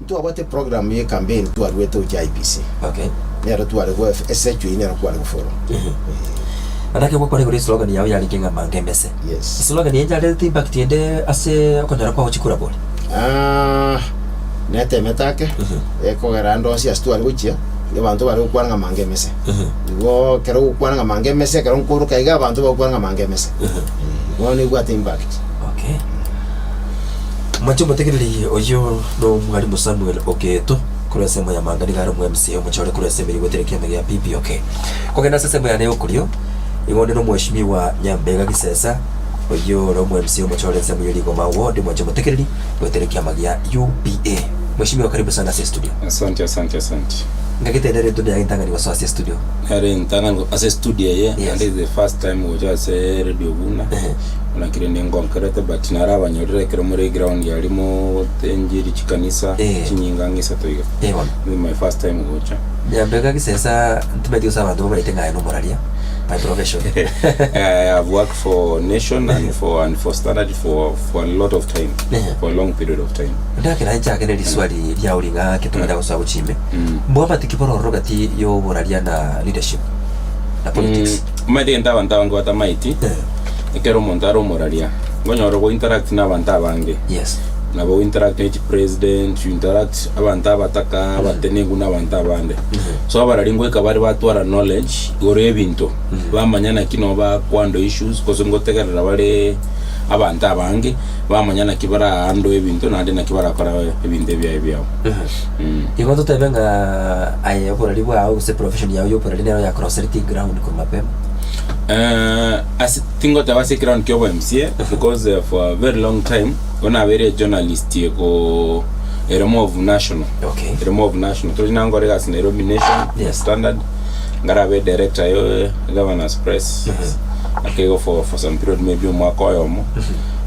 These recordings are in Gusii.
Ntwabwate eprogram ye campaign twaruete gochia IEBC. Okay. Nero tware go esearch eyio nero kware gofollow. Naki gwakora igoro eslogan yao yarenge ng'a manga emese. Yes. Eslogan eye yarete impact ende ase okonyora kwao chikura bori? Ah, netemete ake, ekogera ande onsi ase tware gochia, nigo abanto bare gokwana ng'a manga emese. Igo ekero ogokwana ng'a manga emese, ekero nkooroka iga abanto bagokwana ng'a manga emese. Bono nebwate impact. Okay. Mwanche omotegereri oyio nomwalimu Samuel Ogeto korwa ensemo ya Manga nigo are omo MCA omochore korwa ensemo eye goetera ekiama gia BBOK. Kogenda ase ensemo yane y'okorio igo onde nomweshimiwa Nyambega Gisesa oyio ore omo MCA omochore ensemo ye Rigoma Ward mwanche omotegereri goetera ekiama gia UPA. Mweshimiwa karibu sana ase estudio. Asante asante asante. Ngaki tende ere estudio yaye entang'ani gosoa ase estudio. Nere entang'ani ase estudio eye Yes. and is the first time gocha ase radio buna buna kere ningonkerete but narabanyorire ekero more eground aria mogote enjiri chikanisa Eh. chinyinga ang'e isato iga. Eh bono. This is my first time gocha. Nyambega Gisesa ntimanyeti gose abanto bamaete ng'a aye nomoraria by profession. I have worked for Nation and for and for Standard for for a lot of time Eh. for a long period of time. Ndakera nchake ne riswali riao ring'a ketomanya gosoa gochia ime. Mbwamate ki bororo gati y'oboraria na leadership na politics? Omanyete egento abanto abange batamaeti, Eh. ekero omonto are omoraria, nkonyora go interact na abanto abange. Yes. Nabo go interact ne chipresident, you interact abanto abataka, abatenenku na abanto abande. So abarari ngoika bare batwara knowledge igoro y'ebinto, bamanya naki nabo bakohandle issues, gose ngotegerera bare abanto abange, bamanya naki barahandle ebinto naende naki barakore ebinto ebiaye biabo. Igo totebe ng'a aye oborari bwao gose profession yao y'oborari nero yakoroseretie ground korwa mapema? Eh, ase tingoteba ase eground kia obo MCA because eh, for a very long time bono nabeire journalist ego ere more of national Okay. ere more of national tochi nangore egasi Nairobi Nation Yes. Standard ngarabe director yo Governors Press akego for, for some period maybe omwaka oyomo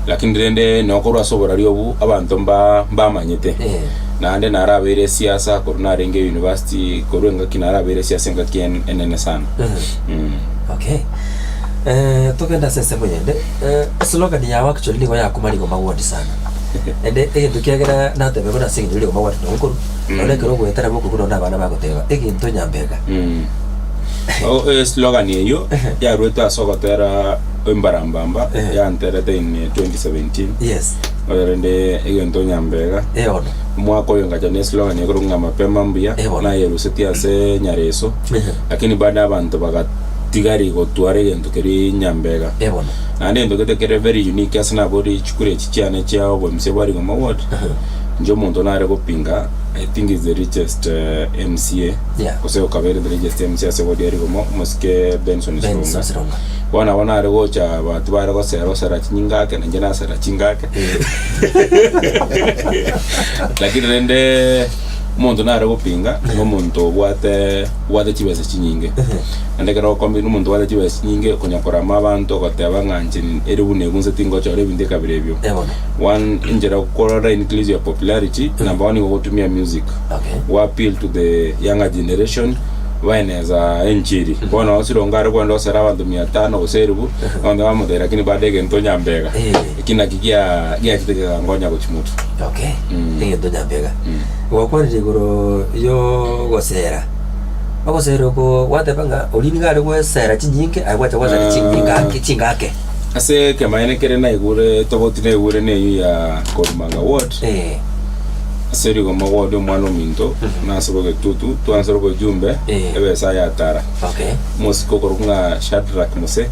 lakini rende nokorwa ase oborari obu abanto mba mbamanyete Eh. Naende narabeire esiasa korwa narenge university, korwa engaki narabeire esiasa engaki enene sana. Mm. Okay. Eh, togende ase ensemo yende. Eh, eslogan yao actually nigo yakuma rigoma ward sana. Ende egento kiagera natebe buna ase eng'encho rigoma ward nabo nkorwa. Nonya ekero ogoetera bokorwa nonye abana bagoteba egento nyambega. Mm. O- eslogan eyio yarwete ase ogotera Embarambamba Eh. yanterete in 2017 Yes. Oyo rende egento nyambega Eh bono. omwaka oyo ngacha ne slogan ekorokwa ng'a mapema mbuya Eh bono. nayerusetie ase nyareso Ehe. lakini bado abanto bagatigari gotwara egento keria nyambega Eh bono. naende egento gete kere very unique ase nabori chikura echi chiane chia oboMCA bwa Rigoma ward inche omonto nare gopinga I think is the richest eh, MCA Yeah. gose okabeire the richest MCA ase ward ya Rigoma omosike Benson Benson Sironga Sironga. Bono nabo nare gocha abanto bare gosera osera chinyinga ake, na inche nasera chingake. Lakini rende omonto nare gopinga, na omonto obwate obwate chibesa chinyinge. Naende ekero okombina omonto obwate chibesa chinyinge, okonya korama abanto ogoteba ng'a inche ere buna egu inse tingochora ebinto ekabira ebio. Eh bono. One, enchera okorora increase your popularity, number one nigo ogotumia music. Okay. Go appeal to the younger generation, baeneza enchiri. Bono osironge are kogenda osere abanto mia tano gose elifu, abanto bamotebia lakini bado egento nyambega. Eh. Eki naki gia giachete kegankonya gochia motwe. Okay. Mm. Egento nyambega. Mm. Gwakwanire igoro yogosera. Ogosera oko gwateba ng'a oria nigo are gwesera chinyinge aye gwacha gwasera Ah. chingake chingake. Ase ekemaene kere naigure toboti naigure neyio ya Korumanga ward, Eh. ase rigoma ward omwana ominto, nase bogetutu, twansera obojumbe, Eh. ebesa yatara. Okay. Omosike okorokwa ng'a Shadrack Mose,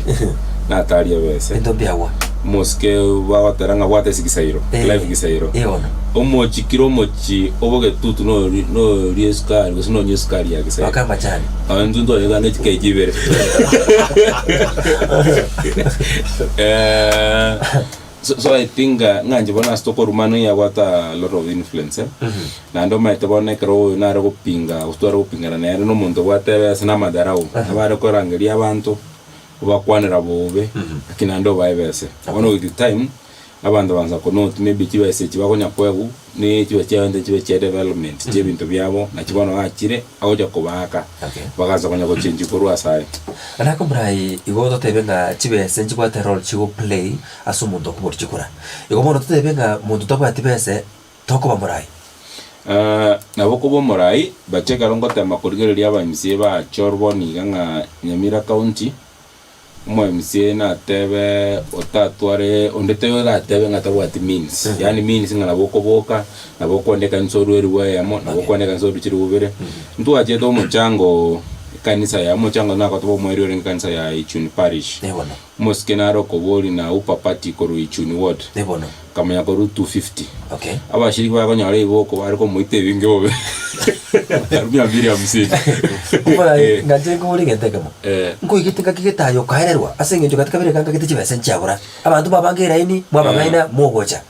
natarie ebese. Ebinto mbiagwa. Omosike bagotera ng'a bwate ase Gisairo, Eh. Clive Gisairo. Eh bono. Omochikire omochi obogetutu nori noria esukari gose nonywa esukari ya Gisairo. Baka amachani. Aye intwe ntwanywa ne chikeji ibere. Eh, so, so I think uh, ng'a inche bono ase tokoruma nigo yabwate a lot of influence eh. Naende omanyete bono ekero oyo nare gopinga gose tware gopingana nere na omonto obwate ebesa na amadharau, nabo are korangeria abanto, obakwanera bobe, lakini naende obae ebese. Bono with time, abanto baansa konote maybe chibesa echi bakonya koegwa, ne chibesa chiaye chibe chia development chia ebinto biabo, nachi bono gachire, agocha kobaaka, Okay. bagaansa konya gochenji korwa ase aye. Nako morai igo totebe ng'a chibesa nchibwate role chigo play ase omonto okoboria chikura. Igo bono totebe ng'a monto tabwati bese tokoba morai. Nabo okoba omorai, but ekero ngotema korigereria aba MCA bachorwa bono iga ng'a Nyamira County, omo MCA natebe otatware onde taiyo oratebe ng'a tabwati means, yaani means ng'a nabo okoboka, nabo okoenda ekanisa orue eribu eyemo, nabo okoenda ekanisa orue chiribu ibere. Ntwachete omochango ekanisa ya omochango nagotoba omoerio orenge ekanisa ya Ichuni Parish. Omosike nare okoboria na Upa Party korwa Ichuni Ward. Akamanya korwa 250. Abashiriki baye konyora ebiboko bare komoita ebinge bobe. Korwa mia mbili hamsini. Omorai, nganche nkobore egento ekemo. Nkoigete ngaki getayo okaererwa ase eng'encho gati kabere gangagete chibesa nchiabora. Abanto mwabange eraini, mwabang'aina, mogocha.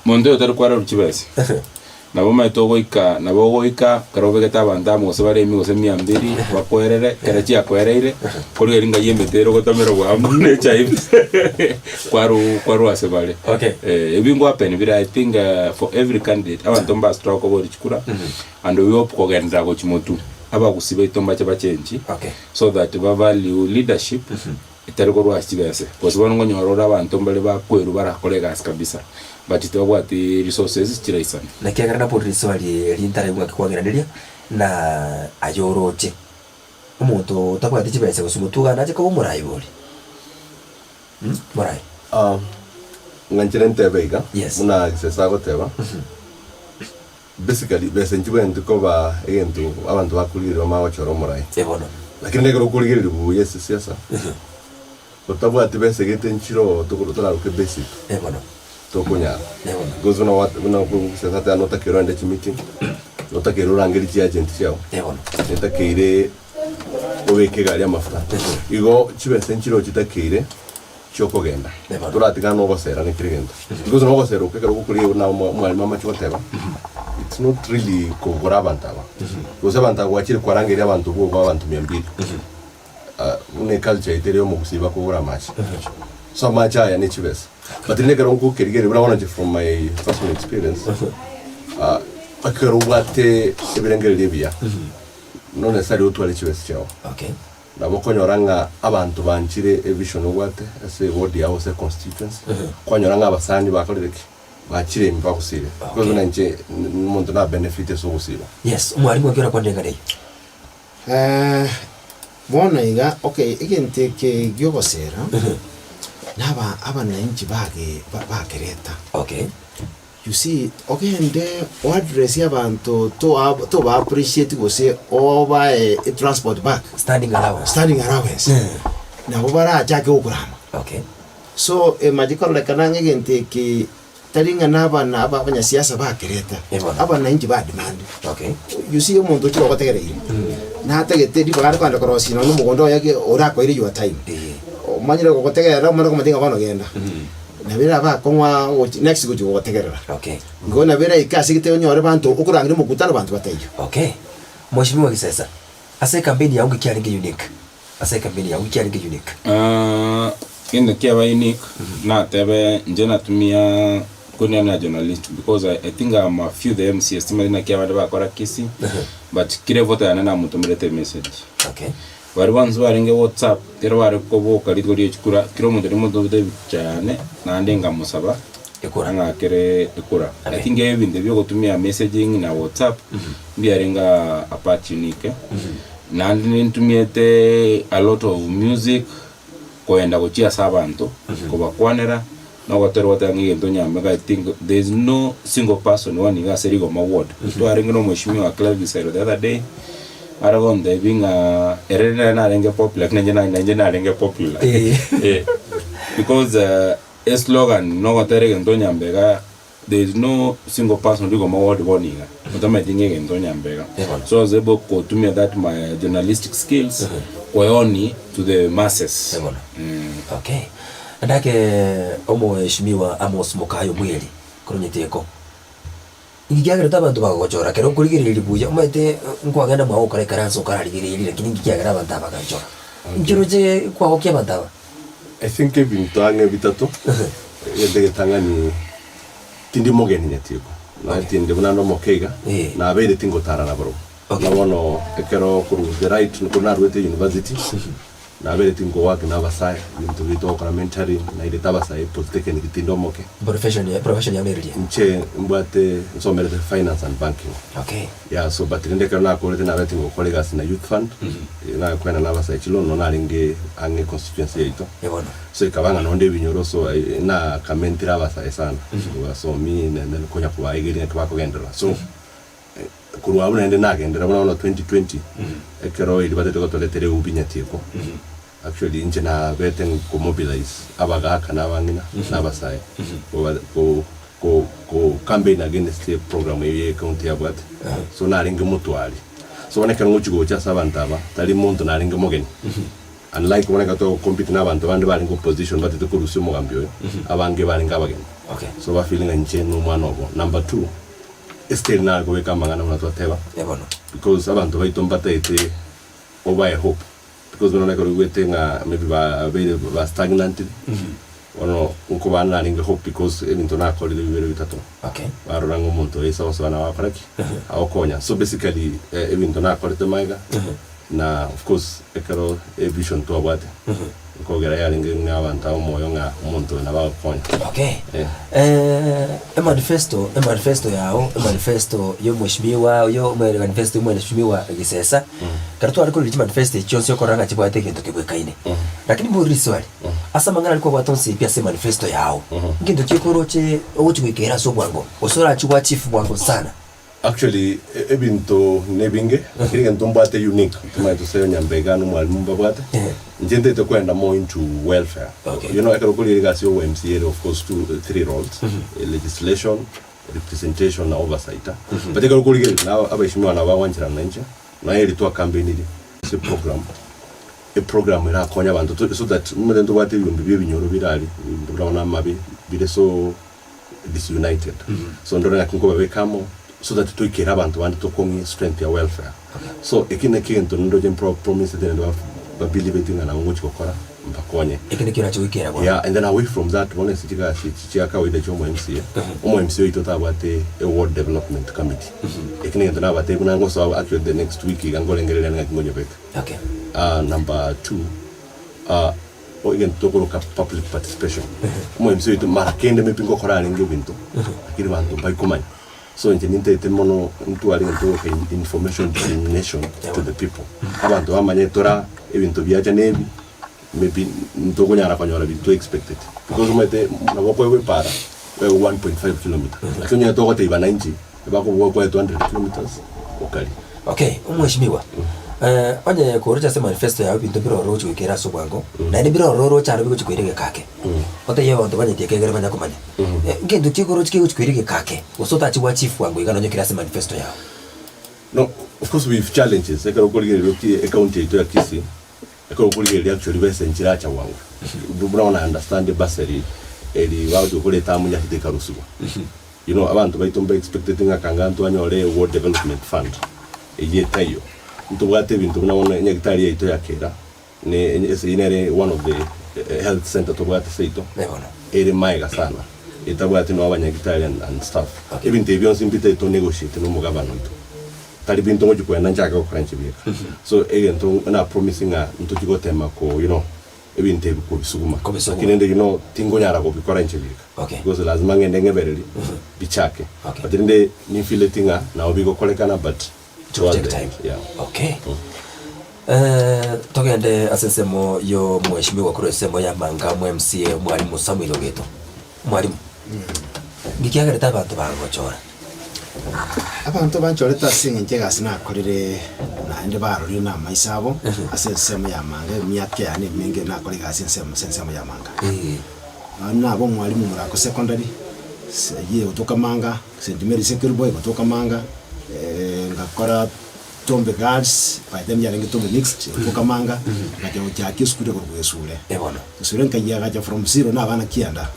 Monto oyo otari kwarerwa chibesa. Nabo omanyete ogoika, nabo ogoika ekero obegete abanto amo gose bare ime gose mia mbiri, bakwerere, ekero chiakwereire, korigereria ng'ai emete ere ogotomera bwango na echae kwarwa kwarwa ase bare. Okay. Ebi ngohappen bire I think for every candidate, abanto mbase twakoboria chikura, and we hope kogenderera gochia motwe, abagusii baito mbache bachenchi, Okay. so that ba value leadership, Etari korwa ase chibese, gose bono nkonyora ore abanto mbare bakwerwa barakore egasi kabisa, but tibabwati resources chiraisane. Naki ekero naborire riswali eri ntaraigwa ng'aki kwang'iraneria, na aye oroche, omonto otabwati chibesa gose omotuga nache koba omorai bori? Mh, morai. Ah, ng'anchire ntebe iga, Yes. buna Gisesa agoteba, Basically besa nchibwenereti koba egento abanto bakorigereria bamanye gochora omorai. Eh bono. Lakini nekero okorigereria buya ase siasa, otabwati besa egete nchiroo tokoro toraroke basic, Eh bono. tokonyara. Eh bono. Because buna wat buna siasa tari notakeire ogende chimeeting, notakeire orangerie chiagent chiago, Eh bono. notakeire obeke egari amafuta. Igo chibesa nchiroo chitakeire. chi'okogenda, toratigana nogosera na kera egento. Because nogosera okwo ekero gokoria buna omwalimu amache goteba, it's not really kogora abanto aba. Gose abanto aba gwachire kwarangeria abanto bobe abanto mia mbili. Ah, buna eculture yaito ere y'omogusii bakogora amache. So amache aya ne chibesa. But rende ekero ngokerigereria buna bono inche from my personal experience, ah, ekero obwate ebirengererio ebiya, not necessarily otware chibesa chiago. Okay. Nabo okonyora ng'a abanto banchire evision obwate ase eward yao gose econstituency, kwanyora ng'a abasani bakorire ki? Bachire ime bagosire. Because buna inche omonto na benefit ase ogosira. Yes, omwalimu ekero akwanire eng'ana eyio. Eh, bono iga, okay, egento eke gi'ogosera, naba abananchi bage bakereta. Okay. You see, ogende o address abanto toa toba appreciate gose obae etransport back, Standing allowance. standing allowance, nabo barachake gokorama. Okay. So emache kororekana ng'a egento eke tari ng'a na abana aba abanyasiasa bakereta, Eh bono. abananchi ba demand. Okay. You see omonto ochire ogotegereire, natagete ribaga are kogenda korosia nonye omogondo oye ge orakoire your time. Eh. Omanyire gogotegerera omanye komotebia ng'a bono genda. Nabo erabe akong'u aa gochi next gochi gogotegerera. Okay. Igo nabo eraike ase egete onyore banto okorangeria omokutano banto bataiyo. Okay. Mheshimiwa Gisesa, ase ecampaign yago nki kiarenge unique? Ase ecampaign yago nki kiarenge unique? Ah, gento kiaba unique, natebe inche natumia koriana na journalist because I, I think I'm a few the MCAs timanyeti naki abande bakora Kisii, but kera evote yane namotomerete emessage. Okay. Baria bonsi barenge WhatsApp, ekero bare koboka rituko rie chikura, kera omonto nimotobete ebicha yane, naende nkamosaba Ekura. ang'akere ekura. Okay. I think ebinto biogotumia messaging na WhatsApp, mbiarenge a part unique. Naende nintumiete a lot of music, koenda gochia ase abanto, kobakwanera, na ogotera ogoteba ng'a egento Nyambega I think there is no single person one iga ase Rigoma ward. Twarenge na omweshimiwa Clive Gisairo the other day, are gontebia ng'a ere nere narenge popular lakini inche na inche narenge popular. Eh, because eslogan na ogotera egento Nyambega There is no single person rigoma ward bono iga otamanyeti ng'a egento Nyambega. So I was able kotumia that my journalistic skills koeoni to the masses. Bono. Okay. Ndake omoheshimiwa Amos Mukayo Mweri korwa Nyeteko. Inki kiagerete abanto bagagochora ekero okorigereria buya omanyete nkwagenda mwao gokora ekaranso okararigereria lakini inki kiagera abanto aba baganchora? Inki oroche kwagokia abanto aba? I think ebinto ang'e bitato, egento egetang'ani tindi mogeni nyatieko, nonya tindi buna nde omoke iga, Eh. nabeire tingotara nabarobwo. Okay. Buna bono ekero korwa the right korwa naruete university. Nabereti nkowork na abasae, ebinto biria togokora mentoring, nairete abasae polytechnic tinde omoke. Profession ya profession yao neriria? Inche mbwate nsomerete finance and banking. Okay. Yeah, so but rende ekero nakorete nabereti ngokora egasi na youth fund, nakoenda na abasae chiloan nonya narenge ang'e constituency yaito. Eh bono. So ekaba ng'a nonde ebinyoro so nakamentire abasae sana, kobasomi naende konya kobaegeria naki bakogenderera. So Korwa abwo naende nagenderera buna bono 2020 ekero eria batete gotoretera eubi nyatieko actually inche nabete nkomobilize abagaka na abang'ina na abasae koba ko ko ko campaign against eprogram eyio ya ecounty yabwate so narenge motwari so bono ekero ngochi gocha ase abanto aba tari monto narenge mogeni unlike bono ekero togocompete na abanto bande barenge opposition batete korusia omogambi oyo abange barenge abageni Okay. so bafeeling ng'a inche nomwana obo. Number two. Esiteri nare kobeka amang'ana buna twateba Eh bono. because abanto baito mbataete obae hope because bono ekero oigwete ng'a maybe babeire ba stagnant bono nkobaa narenge hope because ebinto nakorire bibere bitato Okay. barora ng'a omonto oyo ase ogosoa nabo agokora ki? Agokonya so basically ebinto nakorete magega na of course ekero evision twabwate nkogera yarenge ng'a abanto aba omoyo ng'a omonto oyo nabo agokonya. Okay. Eh. Eh, emanifesto emanifesto yao emanifesto ya omweshimiwa oyo manifesto ya omweshimiwa Gisesa, ekero tware korora chimanifesto echi chionsi okorora ng'a chibwate egento kebwekaine. Lakini mbori riswali, ase amang'ana aria kwabwate onsi pi ase emanifesto yao, ngento ki okoroche ogochi goikera ase obwango, gose orachi gwachieve bwango sana? Actually ebinto nebinge lakini egento mbwate unique timanyeti gose onye mbega na omwalimu mbabwate inche ntaete kwenda more into welfare Okay. you know ekero okoria egasi ya obo MCA ere of course two three roles legislation representation na oversight but ekero okorigereria na abaishimiwa nabo bagwancherana na inche nonya eri twakambainirie ase eprogram eprogram erakonye abanto to so that omanyete ntobwate ebiombe bia ebinyoro bire aria buna bono amabe bire so disunited so ndore ng'aki nkobabeka amo so that toikere abanto bande tokong'ie strength ya welfare so eki nakio egento ndoche mpro promisete naende ba babilibeti ng'a nabo ngochi gokora mbakonye Eki nakio orache goikera bono. yeah and then away from that bono ase chigasi echi chia kawaida chia omo MCA omo MCA oito tabwate a ward development committee eki negento nabatebia buna ngosoa actually the next week iga nkorengereria ng'aki ngonyobeka Okay. Ah, number two ah, Egento tokoroka public participation. Omoemsi oito mara kende maybe ngokora arenge ebinto, lakini banto mbaikomanya. So inche nintagete mono ntware egento tokoroka information dissemination to the people. Abanto bamanye tora ebinto biacha na ebi, maybe ntokonyara konyora biria twa expected. Because omanyete nabo okoegwa epara, oegwe 1.5 kilometer, lakini onye togotebia bananchi, Bakobua kwaetwe 100 kilometres okari. Okay, omweshimiwa, eh, onye koroche ase manifesto yao ebinto mbire ororo ogochi goikera ase obwango, naende mbire ororo oroche aro bigochi koira egeka ake. Otebie abanto banyeti eke egere banya komanya. Eh, ngento ki okoroche kegochi koira egeka ake, gose otachi gwa achieve bwango iga nonye kere ase manifesto yao? No, of course with challenges, ekero okorigereria oki ecounty yaito ya Kisii, ekero okorigereria actually besa nchiracha bwango. Buna bono I understand ebursary eri bagochi koreta amo nyachete ekarusigwa. You know abanto baito mba expecteti ng'a kanga ntwanyore ward development fund eyio etaiyo. Ntobwate ebinto buna bono enyagitari yaito ya Kera ne ase eyio nere one of the health center tobwate seito ere maega sana etabwati nonye abanyagitari and staff. Ebinto ebi bionsi mbitaete to negotiate na omogabana oito. Tari binto ngochi kogenda nchake gokora inche bieka. So egento na promise ng'a ntochi gotema ko you know ebinto ebi kobisuguma. Kobisuguma. Lakini rende you know tingonyara kobikora inche bieka. Okay. Because lazima ng'ende ng'ebererie bichake. Okay. But rende ninfeeleti ng'a nabo bigokorekana but It will towards take the time. end, yeah. Okay. Eh, togende ase ensemo yo mweshimiwa korwa ensemo ya Manga mwa MCA mwalimu Samuel Ogeto. Mwalimu, ngikiagerete abanto bagochora? Abanto banchorete ase eng'encho egasi nakorire naende barorire na amaiso abo ase ensemo ya manga emiaka yane emenge nakora egasi ensemo ase ensemo ya manga. Naende naba omwalimu Murako Secondary, ase eyio egotoka Manga, St Mary's Ekerubo egotoka Manga, ngakora Tombe Girls, by then yarenge Tombe Mixed egotoka Manga, ngacha gochakia esukuru ekorokwa Gesure. Gesure nkaiagacha from zero na abana kianda.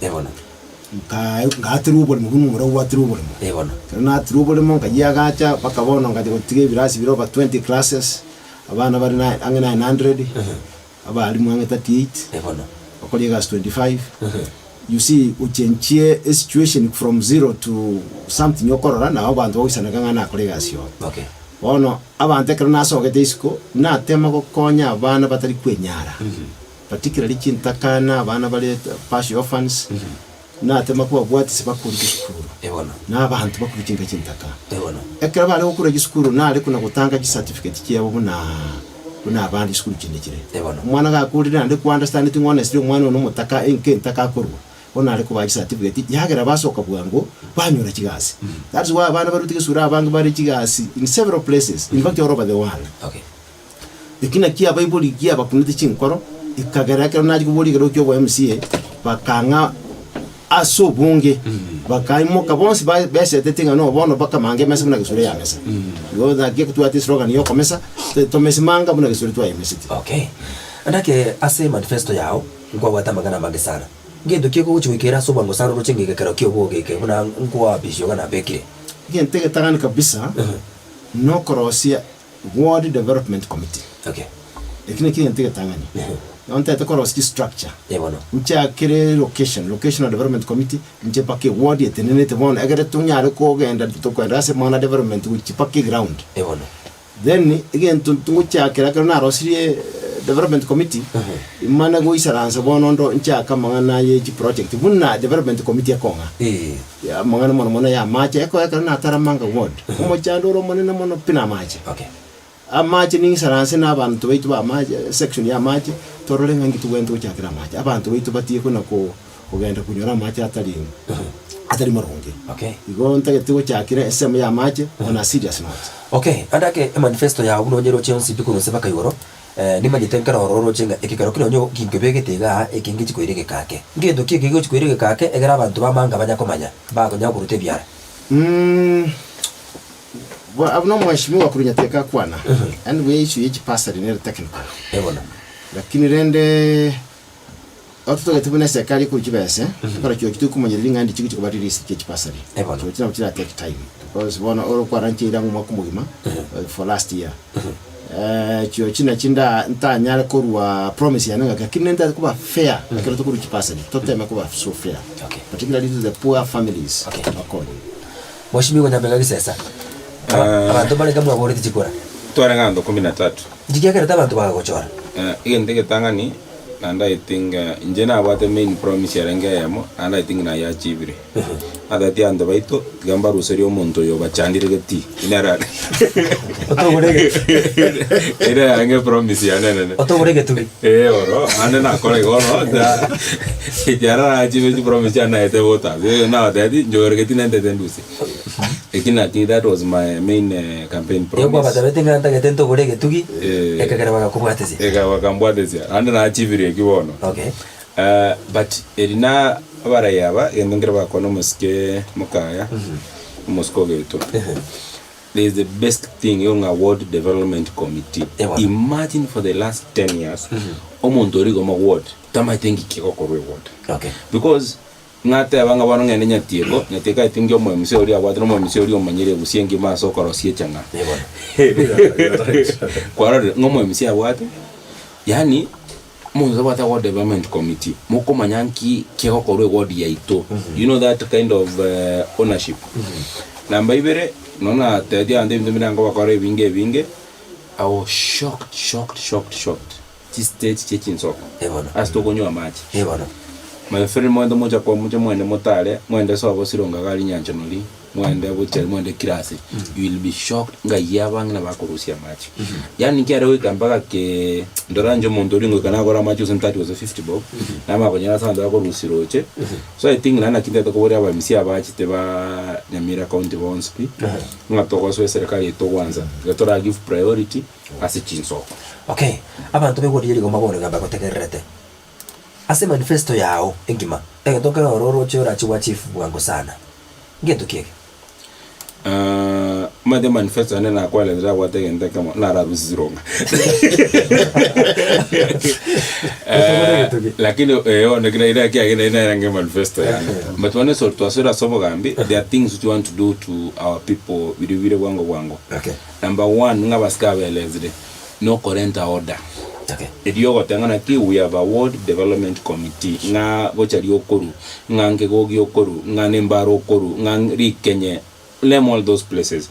Nkae ngaaterwa oboremo buna omorero gwaterwa oboremo. Eh bono. Ekero naterwa oboremo nkayiagacha mpaka bono ngacha gotiga ebirasi bire over 20 classes, abana bare na ang'e 900, abalimu ang'e 38, Eh bono. bakori egasi 25, you see ochenchie esituation from zero to something okorora nabo abanto bagoisaneka ng'a nakore egasi oo. Okay. Bono abanto ekero nasogete isiko, natema gokonya abana batari kwenyara, particularly chintakana, abana bare partial orphans, natema kobabwatisia bakore chisukuru, na abanto bakure chinka chintaka. Ekero bare gokura chisukuru nare kona gotanga chicertificate chiabo buna buna abande chisukuru chinde chire. Omwana gakurire naende ko understand ng'a honestly omwana oyo nomotaka enka entaka akorwa. Bono nare kobaa chicertificate, yagera basoka bwango banyora chigasi. That's why abana barwete gesura abange bare chigasi in several places, in fact all over the world. Okay. Eki nakio abaibori giabakunete chinkoro, ekagera ekero nachia koboria ekerogo kia obo MCA, bakang'a ase obonge, bakaimoka bonsi ba besetete ng'a no bono bakamanga emesa buna gesura yamesa. Igo naki ekotwate eslogan ya okomesa, tomese manga buna gesura twayemesete. Okay. Naki ase manifesto yao, nkwabwate amang'ana amange sana. Ngento ki ogochia goikera ase obwango sana oroche ng'a egekero ki'obwoge eke buna nkoapisio iga nabekire? Egento egetang'ani kabisa nokorosia Ward Development Committee. Okay. Eki nakio egento egetang'ani. Nabo ntagete korosia chistructure. Eh bono. Nchakere location, locational development committee, inche mpaka eward etenenete bono egere tonyare kogenda tokoenda ase amang'ana development gochia mpaka eground. Eh bono. Then egento ngochakera ekero narosirie development committee, imane goisaransa bono ndo nchake amang'ana ye chiproject buna development committee ekong'a. Eh. Amang'ana mono mono ya amache, ekero ekero natara Manga ward, omochando ore omonene mono pi na amache. Okay. Amache ning'isaranse na abanto baito ba amache, section ya amache, torore ng'a inki tobwenerete gochakera amache. Abanto baito batige kona ko kogenda konyora amache atari atari maronge. Okay. Igo ntagete gochakera ensemo ya amache on a serious note. Okay, ande ake emanifesto yao buna onyeroche onsi pi korwa inse mpaka igoro, nimanyete nkere ororo oroche ng'a ekekero keria onye ginkebegete igaa eke ngechi koira egeka ake. Ngento ki eke gegochi koira egeka ake egere abanto b'amanga banya komanya, bakonya koruta ebiara? Buna omweshimiwa korwa Nyateka akwana, anyway issue ye chipasari nere technical. Eh bono. Lakini rende Ototogete buna eserikari ekorwa chibese, ekero chiochi tokomanyereri ng'a ndi chigochi koba released chie chibasari. Eh bono. Chiochi nabo chira take time because bono ore kwarora nchiaira ng'a omwaka omogima for last year. Chiochi nachi nda ntanyare korwa promise yane ng'a lakini nintagete koba fair ekero tokorwa chibasari, toteme koba so fair Okay. particularly to the poor families Okay. bakonye. Mweshimiwa Nyambega Gisesa, aba- abanto mbarenge mwaboreti chikura, Tware ng'a abanto kumi na tatu. Inki kiagerete abanto bagagochora? Egento egetang'ani, Naende I think inche nabwate main promise yarenge eyemo, naende I think nayeachivire. Natebeti abanto baito, tiga mbaruserie omonto oyo obachandire getii, nere are ere yarenge epromise yane enene. Otogore egetugi. Eh oro, naende nakora igo bono, ekiagera narachieve chipromise chiane naete voters, nabatebi nchore getii nentete ndusie. Eki naki that was my main campaign Nigo promise. kwabatabete ng'a ntagete ntogore egetugi, Eh. ekagera bagakobwatesia. Eka bakambwatesia naende nachibirie eki bono. Okay. But eri na abarai aba egento nkere bagakwana omosike mokaya, omosike ogetwa. There is the best thing igo ng'a ward development committee. Eh, bono. Imagine for the last 10 years, omonto oria igoma ward, tamaete nki kegokorwa eward. Okay. Because Ng'ateba ng'a bono ng'ende Nyatieko, Nyatieko aetinge omoemisia oria abwate nomoemisia oria omanyire egusia engima ase okorosia echang'a. Kwarorire ng'a omoemisia abwate, yaani omonto tabwate ward development committee, mokomanya nki kegokorwa eward yaito, you know that kind of ownership. Namba ibere, nonya natebetie abanto ebinto mbire nkobakora ebinge ebinge, I was shocked shocked shocked shocked. Chistage chie chinsoko ase tokonywa amache. My friend mwende mocha kwa moche mwende motare mwende sobo sironga gari nyancha nori mwende bochari mwende kila ase you will be shocked ng'ai abang'ina bakorusia amache yaani kiare goika mpaka ke ndora inche omonto oria ngoika nagora amache gose 30 gose 50 bob namanya konyora ase abanto bakorusia roche so I think naende naki ntagete koboria aba MC abachete ba Nyamira county bonsi pi ng'a togosoa eserekari eye togwansa iga tora give priority ase chinsoko. Okay, abanto baigworirie rigoma bono iga mbagotegererete. Ase manifesto yao engima, egento nkere oro oroche orache gwa chief bwango sana. Ngento ki eke? Ah, omanyete manifesto yane nakwarete nabwate egento ekemo, nararusie sironga. Otogore egetugi. Lakini eh, bono ekero naira kiagera naende narenge manifesto yane. But bono ase twasore ase obogambi, there are things which we want to do to our people biria bire bwango bwango. Okay. Number one, ng'a abasike abelezire, nokorenta order. Okay. Erio ogoteba ng'a naki we have a ward development committee, ng'a bochari okoru, ng'a nkegogi okoru, ng'a nembara okoru, ng'a rikenye, name all those places.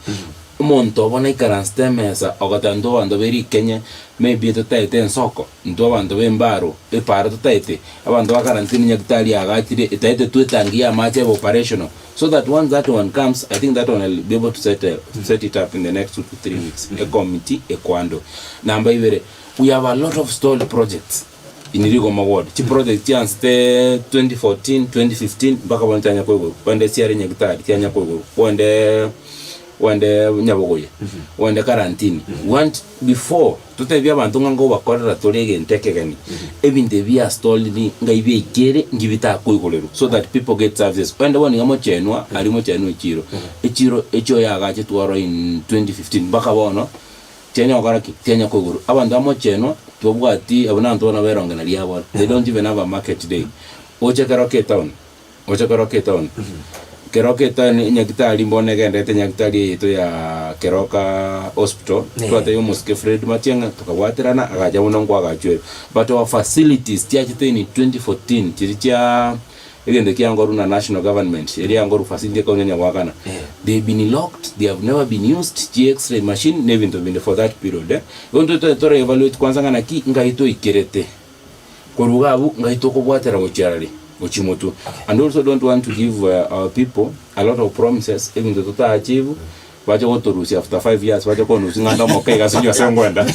Omonto obo naikaransete emesa ogoteba intwe abanto be rikenye maybe totaete ensoko, intwe abanto b'embaro, epaaro totaete, abanto ba karantini nyagitari yaagachire etaete twetangi ya amache ebe operational so that once that one comes I think that one I'll be able to set set it up in the next 2 to 3 weeks ecommittee ekohandle. Namba ibere, we have a lot of stalled projects in Rigoma ward, chiproject chiansete 2014, 2015 mpaka bono chianya koigorwa, ogende chiare nyagitari chianya koigorwa, ogende ogende Nyabogoye, ogende Karantini, we want before totebie abanto ng'a ngobakorera tore egento ekegeni, ebinto ebi bia stalled ngai biaikere nki bitakoigorerwa so that people get services. Ogende bono iga mochenwa aria mochenwa echiro, echiro echio yagachetwe oro in 2015 mpaka bono tianya gokora ki? Tianya koigorwa. Abanto ba mochenwa tibabwati abwo nabanto bono beronge naria abore, they don't even have a market day. Oche keroka etown. Gocha Keroka etown. Keroka etown enyagitari mbono egenderete enyagitari eyeito ya Keroka hospital, Eh. twatebia omosike Fred Matiang'i tokabwaterana agacha bono nkoagachwa ere. But our facilities chiachete in 2014 chiria chia egento kiangoru na national government eria yangoru facility ekonyanya goakana, Eh. they've been locked, they have never been used, chi x-ray machine na ebinto binde for that period eh. Igo intwe tore tore evaluate kwanza ng'a naki ngai toikerete. Korwa iga abwo ngai tokobwatera gochia arare, gochia motwe. And also don't want to give our people a lot of promises, ebinto tota achieve, bache gotorusia after 5 years, bache konusia ng'a ande omoke iga ase ase nkwenda.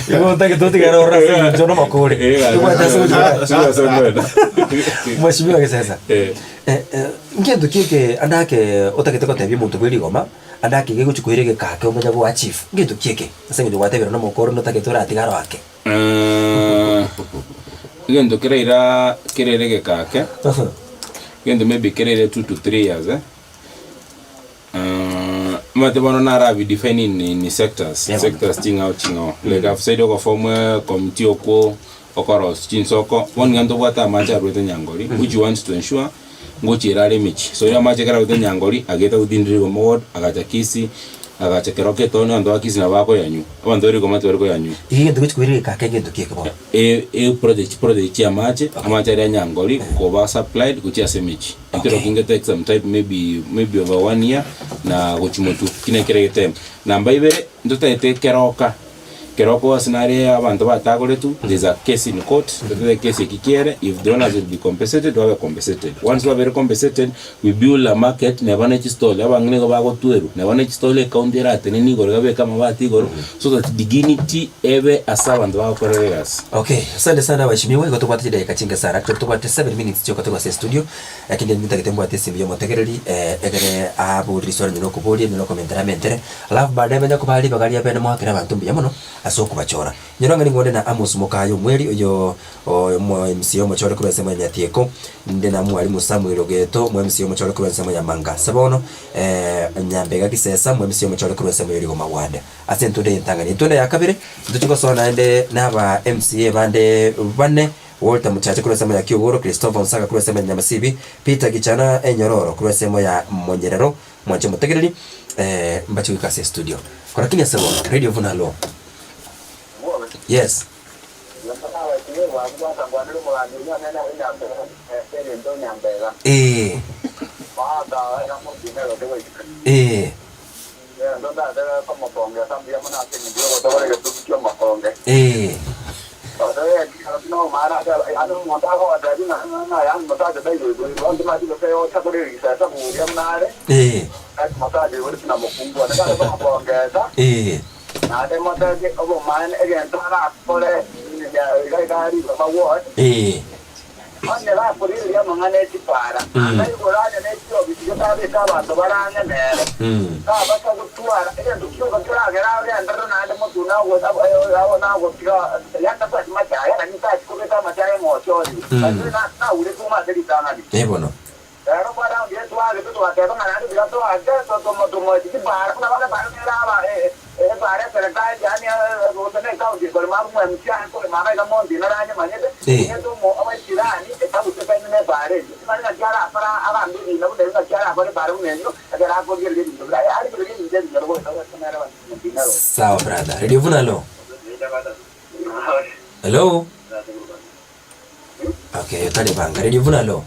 Igo otagete otigere ororo ase eng'encho nomokore. Eh, Tobwate ase gochia. ase ase nkwenda. Mheshimiwa Gisesa, Eh. eh, eh, nkento ki eke ande ake otagete gotebia omonto bwe rigoma, ande ake gegochia koira egeka ake omanye go achieve, ngento ki eke? Ase eng'encho gwatebire nomokoro notagete oratige aro ake. Egento keraira kerere egeka ake, egento maybe kerere 2 to 3 years eh, omanyete bono narabi define in sectors, Yeah. sectors ching'ao ching'ao. Like I've said ogoform ecommittee okwo okorosia chinsoko, bono iga ntobwate amache arwete Nyangori, which we want to ensure ngochiera are emechie. So amache ekero arwete Nyangori, ageta within Rigoma ward, agacha Kisii, agacha Keroka etown, abanto ba Kisii nabo bakoyanywa, abanto ba Rigoma tibari koyanywa. Iga egento gochia koira egeka ake ngento ki eke bono? E project chiproject chia amache, amache aria a Nyangori koba supplied gochia ase emechie. Ekero kinge take some time maybe maybe over one year na gochia motwe, ekio nekero egeteme. Namba ibere, ntotagete Keroka, Keroka ase nare abanto batagoretwe, there is a case in court, totagete case eki kiere, if the owners will be compensated, babe compensated. Once babere compensated, we build a market neba ne chistall, abang'ina nigo bagotwerwa, neba ne chistall ecounty eratenene igoro iga babeke amabati igoro, so that dignity ebe ase abanto bagokorera egasi. Okay, asante sana waheshimiwa, igo tobwate chidakika chinke sana, actually tobwate 7 minutes chioka torwa ase estudio, lakini ntagete mbwate esimi ya omotegereri egere abori riswali onye nokoboria onye nokomentera amentere, alafu baadaye manya kobaa ribaga ria bene moakere abanto mbuya mono ase okobachora. Nyora ng'a nigo onde na Amos Mokayo Omweri oyo omo MCA omochore korwa ensemo ya Nyatieko, nde na Mwalimu Samuel Ogeto omo MCA omochore korwa ensemo ya Manga. Ase bono Nyambega Gisesa omo MCA omochore korwa ensemo ya Rigoma Ward. Ase entunda y'entang'ani. Entunda ya kabere, ntochie gosoa naende naba MCA bande bane, Walter Muchache korwa ensemo ya Kiogoro, Christopher Onsaga korwa ensemo ya Nyamasibi, Peter Gichana Enyororo korwa ensemo ya Monyerero, mwanche omotegereri, mbache goika ase estudio. Korakini ase bono, Radio Vuna hallo. Yes. Eeh. Eeh. Eeh. Eeh. Eeh. Eeh. Onye gakorigereria amang'ana e chipara, anga igoro aye ne chiobisi getabeke abanto bare ang'e nere, tabasa gotwara egento kioka keragere agenderere naende motwe nagotiga yatabwati machaya, naki tachi kobeka amachaya eng'ocho orire, lakini nauretwe ase ritang'ani. Eh bono. Rero kwarambire twagete twateba ng'a naende tiga toake tomoetie chipara buna bono epara nere aba epara eserekari yaani gose ne ecounty ekorema abwo mwa MCA akorema iga iga monto inare anyemanyete, onyete omo omochirani etagusekaine na epara eyio. Timanyeti ng'aki arakore agambe ebina buna ebio ng'aki arakore epara buna eyio ekero akorigereria ebinto bire aye arigererie ebinto ebinyoro goeta gose nere monto inare. Sawa brother. Radio Vuna hello. Hello. Okay, otari banga. Radio Vuna hello.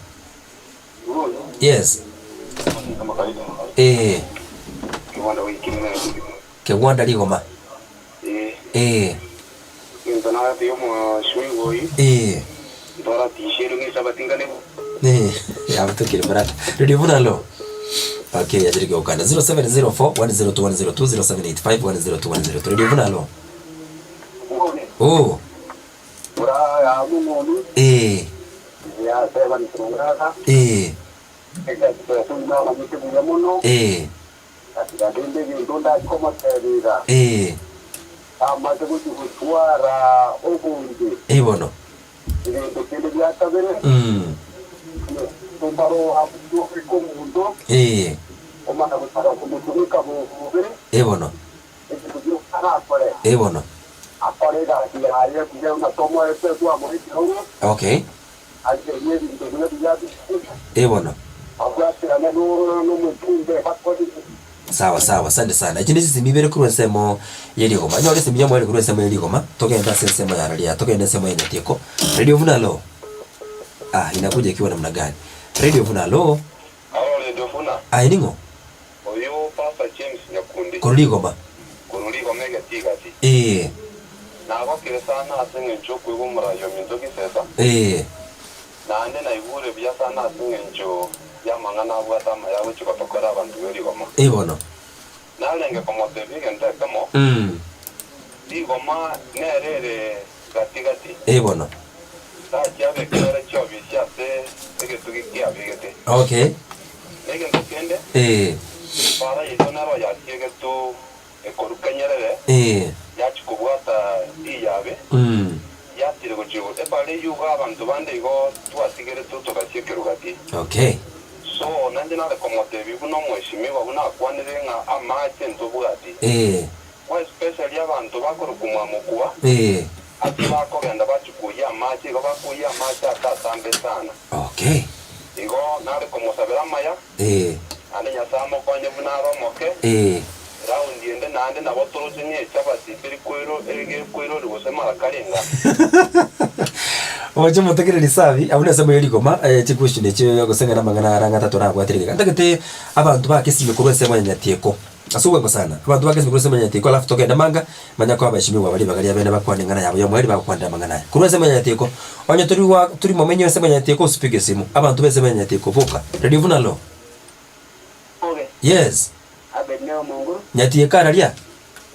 Yes. Eh. Kegwanda goikire nere. Kegwanda rigoma. Ee. Ee. Egento nagatebia omosubigwa oyio, Ee. Ntwara tisheri ng'a Esabati ngane bo. Ee, yabutokire brother. Radio buna alo. Okay, yachire gokana 0704 102 102 0785 102 102. Radio buna alo. Oh, ee, ee, ee, ee, ee bono. Mm. Ee, ee bono. Ee bono. Okay. Ee bono. Sawa sawa, asante sana. Echi nechisimi ibere korwa ensemo ye rigoma. Nyore esimi ya omweri korwa ensemo ye rigoma, togende ase ensemo ya raria, togende ensemo ya nyatieko. Radio Vuna alo. Ah, inakuja ikiwa namna gani? Radio Vuna alo. Alo Radio Vuna. Aye ning'o? Oyo Pastor James Nyakundi. Korwa rigoma. Korwa rigoma egetigati. Ee. Nagokire sana ase engencho y'okoigwa omoraai ominto Gisesa. Ee. Naende naigure buya sana ase engencho y'amang'ana abwate amaya agochia gotokora abanto be rigoma. Ee bono. Narenge komotebia egento ekemo, rigoma nere ere gati-gati. Ee bono. Tachia abekere chiobisi ase egetugi kiabegete. Okay. Na egento kende, Ee. para yaito nero yachiegetwe ekoruka nyerere, Ee. yachia kobwata riyabe, yatire gochia igoro. Ebara eyio igo abanto bande igo twatigeretwe togasia ekerugati. Okay. So nainche nare komotebia buna omweshimiwa buna akwanire ng'a amache ntobwati. Ee. More especially abanto bakorokwa mwamokua, Ee. ase bakogenda bachia koyia amache, igo bakoyia amache ase atambe sana. Okay. Igo nare komosabera amaya, Ee. naende Nyasae amokonye buna are omoke. Ee. Raundi ende naende nabo toroche ng'a echabati teri koiro gekoirori gose mara karenga. Oche motegereri risabi abwo nase moyo rigoma eh, chiquestion echio gose ng'a namang'ana ara ng'a torabwate rigega. Ntagete abanto bakesimia korwa ensemo ya Nyatieko ase obwango sana, abanto bakesimia korwa ensemo ya Nyatieko alafu togende manga manya koa abaheshimiwa baria ribaga ria bene bakwane eng'ana yabo ya omweri bagokwanera amang'ana aya. Korwa ensemo ya Nyatieko, onye tori gwa tori momenyi ensemo ya Nyatieko osipige esimu, abanto ba ensemo ya Nyatieko boka. Radio buna lo. Oge. Yes. Abednego Monguru. Nyatieko araria?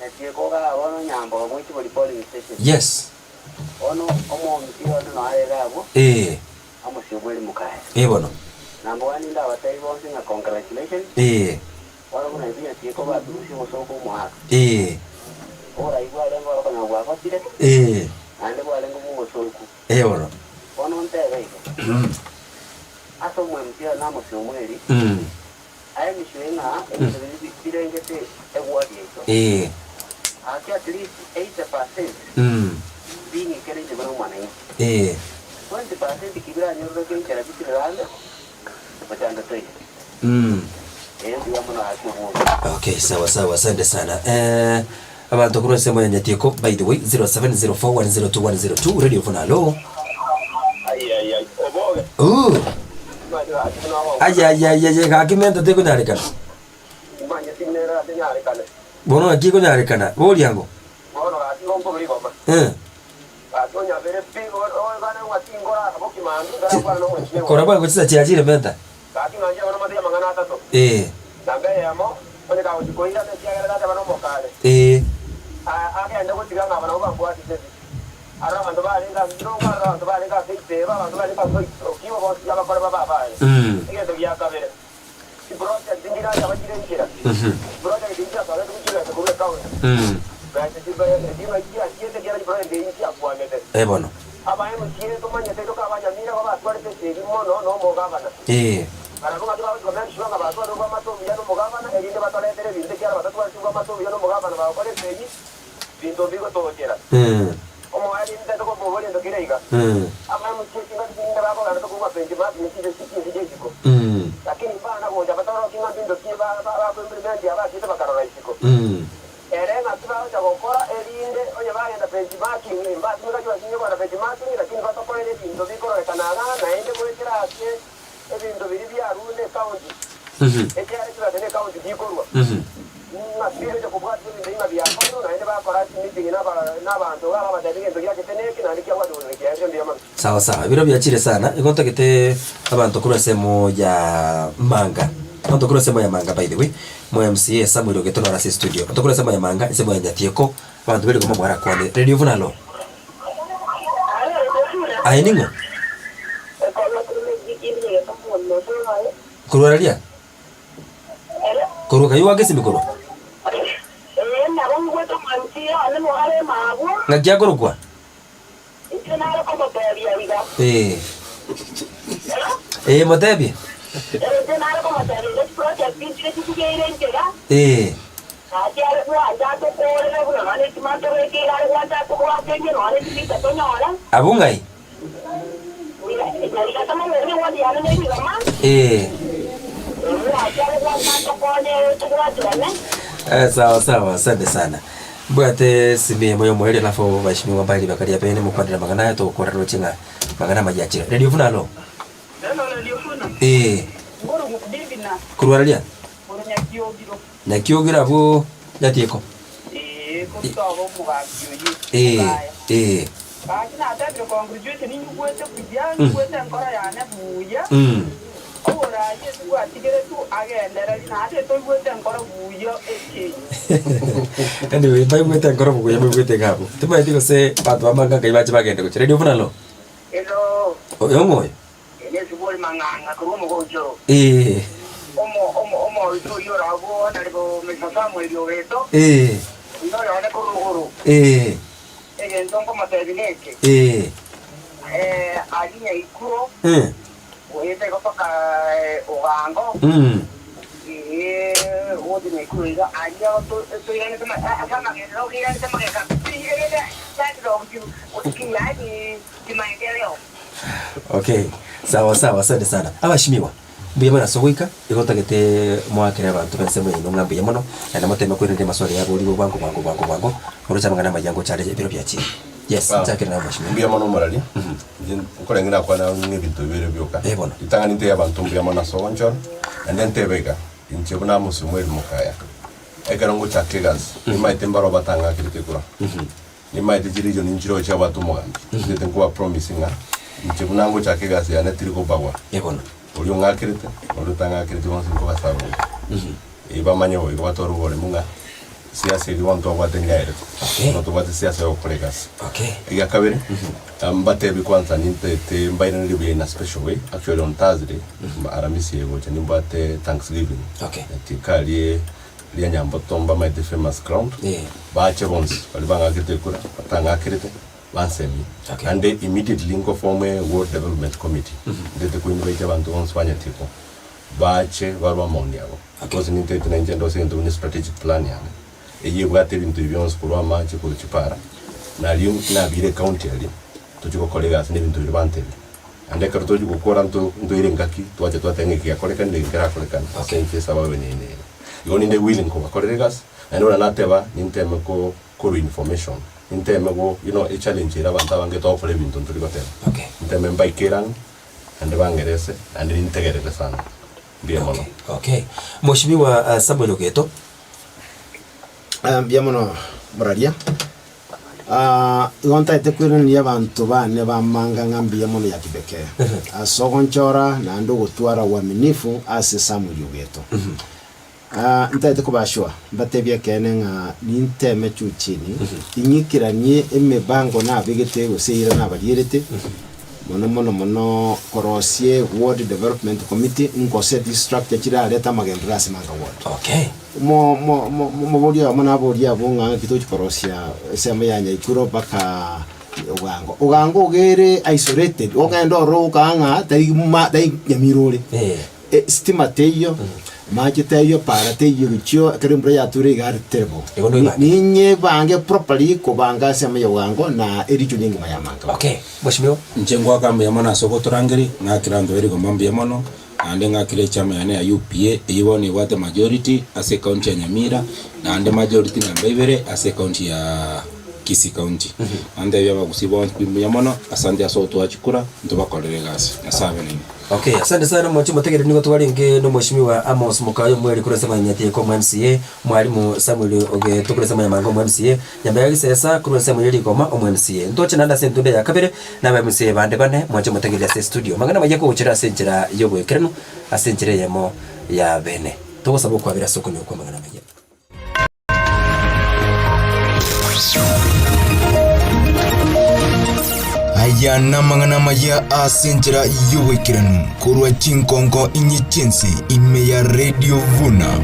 Nyatieko igaa bono Nyambogo Mwechibori polling station. Yes. Bono omomisia one noyo are iga abwo, Ee. amosie omweri mokaye. Ee bono. Number one ndabatebi bonsi ng'a congratulations. Ee. Bono buna intwe Nyatieko baturusie ogosoka omoaka. Ee. Oborai bwarenge oro konya bwagotire. Ee. Naende bwarenge bw'obosoku. Ee bono. Bono ntebe iga. Ase omwemisia oyo namosie omweri. Aye emechie ng'a ebinto biria birengete egwari yaito. Ee. Gaki at least 80% bing'ikere inche buna omwananchi. Ee. 20% ki biranyororoke enchera bitire rande, mochando toiyo. Ee mbuya mono gaki obwoba. Okay, sawa sawa, asante sana. Eh, abanto korwa ensemo ya Nyatieko, by the way, 0704102102, Radio Funa, hello. Ai ai ai, oboge. Ooh. Ayayayaya, gaki menta tekonyarekana. Bono gaki ekonyarekana, boria ngo. Eh. Kora bwango chisa chiachire menta. Eh. Eh. Aro abanto barenge ase chirongo, aro abanto barenge ase eiteeba, abanto barenge ase okibo, bonsi abakore babe abaye. Egento gia kabere, chiproject nchiracha chire nchera, chiproject nchiasoretwe gochia korwa ecounty, besa ching'ai chiachiete ekiagera chiproject echi nchiakwamete. Eh bono. Aba MCA tomanyete toka abanyamira igo batwarete esegi mono na omogavana. Barabwo ng'aki bagochia ko make sure ng'a batwarire obwamate obuya na omogavana erinde batoretere ebinto ekiagera batatwareti obwamate obuya na omogavana bagokora esegi Binto mbigotochera. Omoerio intete komoboria ento kere iga, Amaene mochie chingaki chinde bakogenda tokogwa benchmark ne chinse chinse chia isiko. Lakini mbana gocha batorokie ng'a mbinto ki bakoimplement abachete bakarora isiko. Ere ng'aki bagocha gokora erinde onye bagenda benchmarking mbasimeka chibasinye kogenda benchmarking lakini batokorere ebinto bikororekana ang'ang'a naende goetera ase ebinto biria biarure ne ecounty ekiagera chibesa ne ecounty chikorwa. Ng'a bigocha kobwatia ebinto ng'a biakorirwe, naende bakora chimeeting nabaanto iga babatebia egento giachete neke, naende kiabwate goika kiaerire mbuya mono. Sawa sawa, ebiro biachire sana, igo ntagete abanto korwa ensemo ya Manga, abanto korwa ensemo ya Manga by the way, mo MCA Samuel Ogeto noro ase estudio, abanto korwa ensemo ya Manga, ensemo ya Nyatieko, abanto be rigoma mwarakwane, Radio Vuna alo? Aye ning'o? Korwa raria? Korwa kai oake esimi korwa? Ng'aki akorokwa? Ee. Ee, motebie. Ee. Abwo ng'ai? Ee. Eh, sawa sawa, asante sana. Mbwate esimi eyemo ya omoerio alafu bashimiwa mbae ribaka ria bene mokwanere amang'ana aya togokora roche ng'a mang'ana amaya achire. Radio Funa alo? Hello, Radio Funa. Ee. Ngoro Divina. Korwa raria? Korwa Nyakiogiro. Nyakiogiro abwo Nyatieko? Ee, korwa toba omogambi oyio. Ee, Omogaya. ee. Gaki natebire congratulation ninyigwete buya, nyigwete enkoro yane buya, oboraai ase bwatigeretwe agendererie naende toigwete enkoro buya echenge. Anyway, mbaigwete enkoro buya moigwete iga abwo. Timanyeti gose abanto ba Manga nkai bache bagende gochia. Radio Buna alo? Hello. Oyo ng'o oyo? Ere esibori mang'ang'a korwa omogochoro. Ee. Omo, omo, omorusia oyio orabwo naribo Mr. Samuel Ogeto, Ee. oyio oyone korwa rogoro. Ee. Egento nkomotebia neke, Ee. eh, aria Nyaikuro, Ee. goeta igo mpaka eh, Ogango, Mm. ee, gocha Nyaikuro iga, aria to- toiranete ma- a- ase amagenderero oiranete magega pi, erinde tari ki, yaani kimaendeleo. Okay, sawa sawa, asante sana. Abashimiwa, mbuya mono ase ogoika, igo ntagete moakere abanto b'ensemo yaino ng'a mbuya mono, naende moteme koiraneria amaswali yaborigwe bwango bwango bwango bwango, oroche amang'ana amaya ngocha are ebiro biachire. Yes, Ah, nchakere nawe mweshimiwa. Mbuya mono omorari. Inche nkorenge nakwana ng'a ebinto bibere bioka. Eh, bono. Ritang'ani ntebie abanto mbuya mono ase ogonchora, naende ntebe iga, inche buna Amos Omweri Mokaya, ekero ngochaka egasi, nimaete mbaroo batang'akerete ekura. Nimaete chiregion nchirochio chiabwate omogambi, ntete nkoba promise ng'a inche buna ngochaka egasi yane tiri kobagwa. Eh bono. Oria ong'akerete na oria otang'akereti bonsi nkobasaba bobe. Erio bamanye bobe igo batware oboremu ng'a siasa eria bono twabwate nyaerete. Okay. Bono tobwate siasa ya gokora egasi. Okay. Egia kabere, mbatebi kwanza nintete mbairanerie buya in a special way, actually on Thursday, Aramisi egocha nimbwate thanksgiving. Okay. Rituko arie Riria nyamboto mbamaete famous ground, Eh. bache bonsi baria bang'akete ekura, batang'akerete, bansemie. Okay. Naende immediately nko form e ward development committee, ndete ko invite abanto bonsi banyeti ko, bache barwe amaoni abo. Okay. Because nintete nainche ndose egento buna strategic plan yane, eyio ebwate ebinto ebi bionsi korwa amache korwa chipara, nario nabire ecounty aria, tochie gokora egasi na ebinto biria bantebire. Naende ekero tochia gokora nto ntoire engaki, twacha twateba ng'a eke giakorekanire, eke nkerakorekane, ase enchera esababu eye na eye. Igo ninde willing kobakorera egasi, naende buna nateba, ninteme ko korwa information, ninteme go you know echallenge ere abanto abange togokora ebinto ntori goteba. Okay. Nteme mbaikere ang'e, naende bang'erese, naende nintegerere sana. Mbuya mono. Okay, okay. Mheshimiwa uh, Samuel Ogeto. Ah, mbuya mono moraria. Ah, igo ntaete koiraneria abanto bane b'amanga ng'a mbuya mono ya kipekee ase ogonchora naende ogotwara uaminifu ase Samuel Ogeto. Ah, ntaete kobashua mbatebie ekeene ng'a ninteme juu chini ing'ikeranie emebango nabegete gose eira nabarierete mono mono mono korosie ward development committee ngose distructure chirarete amagenderero ase Manga ward. Okay. Omo mo mo omoboria oyomo naborie abwo ng'a ng'aki tochi korosia ensemo ya Nyaikuro mpaka Ogango. Ogango iga ere isolated, ogende ororo okaa ng'a tari ma tari nyamira ore. Eh. Stima teiyo, mache teiyo, para teiyo gochio ekero embura yature iga are terrible. Igo noibange. Ninyebange properly kobanga ensemo ya Ogango na erichuni engima ya Manga. Okay, Mheshimiwa. Inche ngoaka mbuya mono ase ogotorangeria, ng'akere abanto ba Rigomba mbuya mono, Naende ng'akire echama yane ya UPA, eyio bono ebwate majority ase ecounty ya Nyamira, naende majority namba ibere ase ecounty ya. Kisii County. Nantebie abagusii bonsi pi mbuya mono, asante ase ogotoa chikura, ntobakorere egasi. Nyasae abe nainwe. Okay, asante sana mwanche motegereri nigo twarenge na omweshimiwa Amos Mukayo Omweri korwa ase Manyatieko omo MCA, Mwalimu Samuel Ogeto korwa ase Manyamanga omo MCA, Nyambega Gisesa korwa ensemo ye Rigoma omo MCA. Ntoche naende ase entunda ya kabere na aba MCA bande bane mwanche motegereri ase estudio. Amang'ana amaya kogochera ase enchera y'oboekeranu ase enchera eyemo ya bene. Togosaba okwabera ase okonywa kw'amang'ana amaya. Aya namang'ana amaya ase enchera y'oboikeranu korwa chinkonko inye chi'ense ime ya Radio Vuna.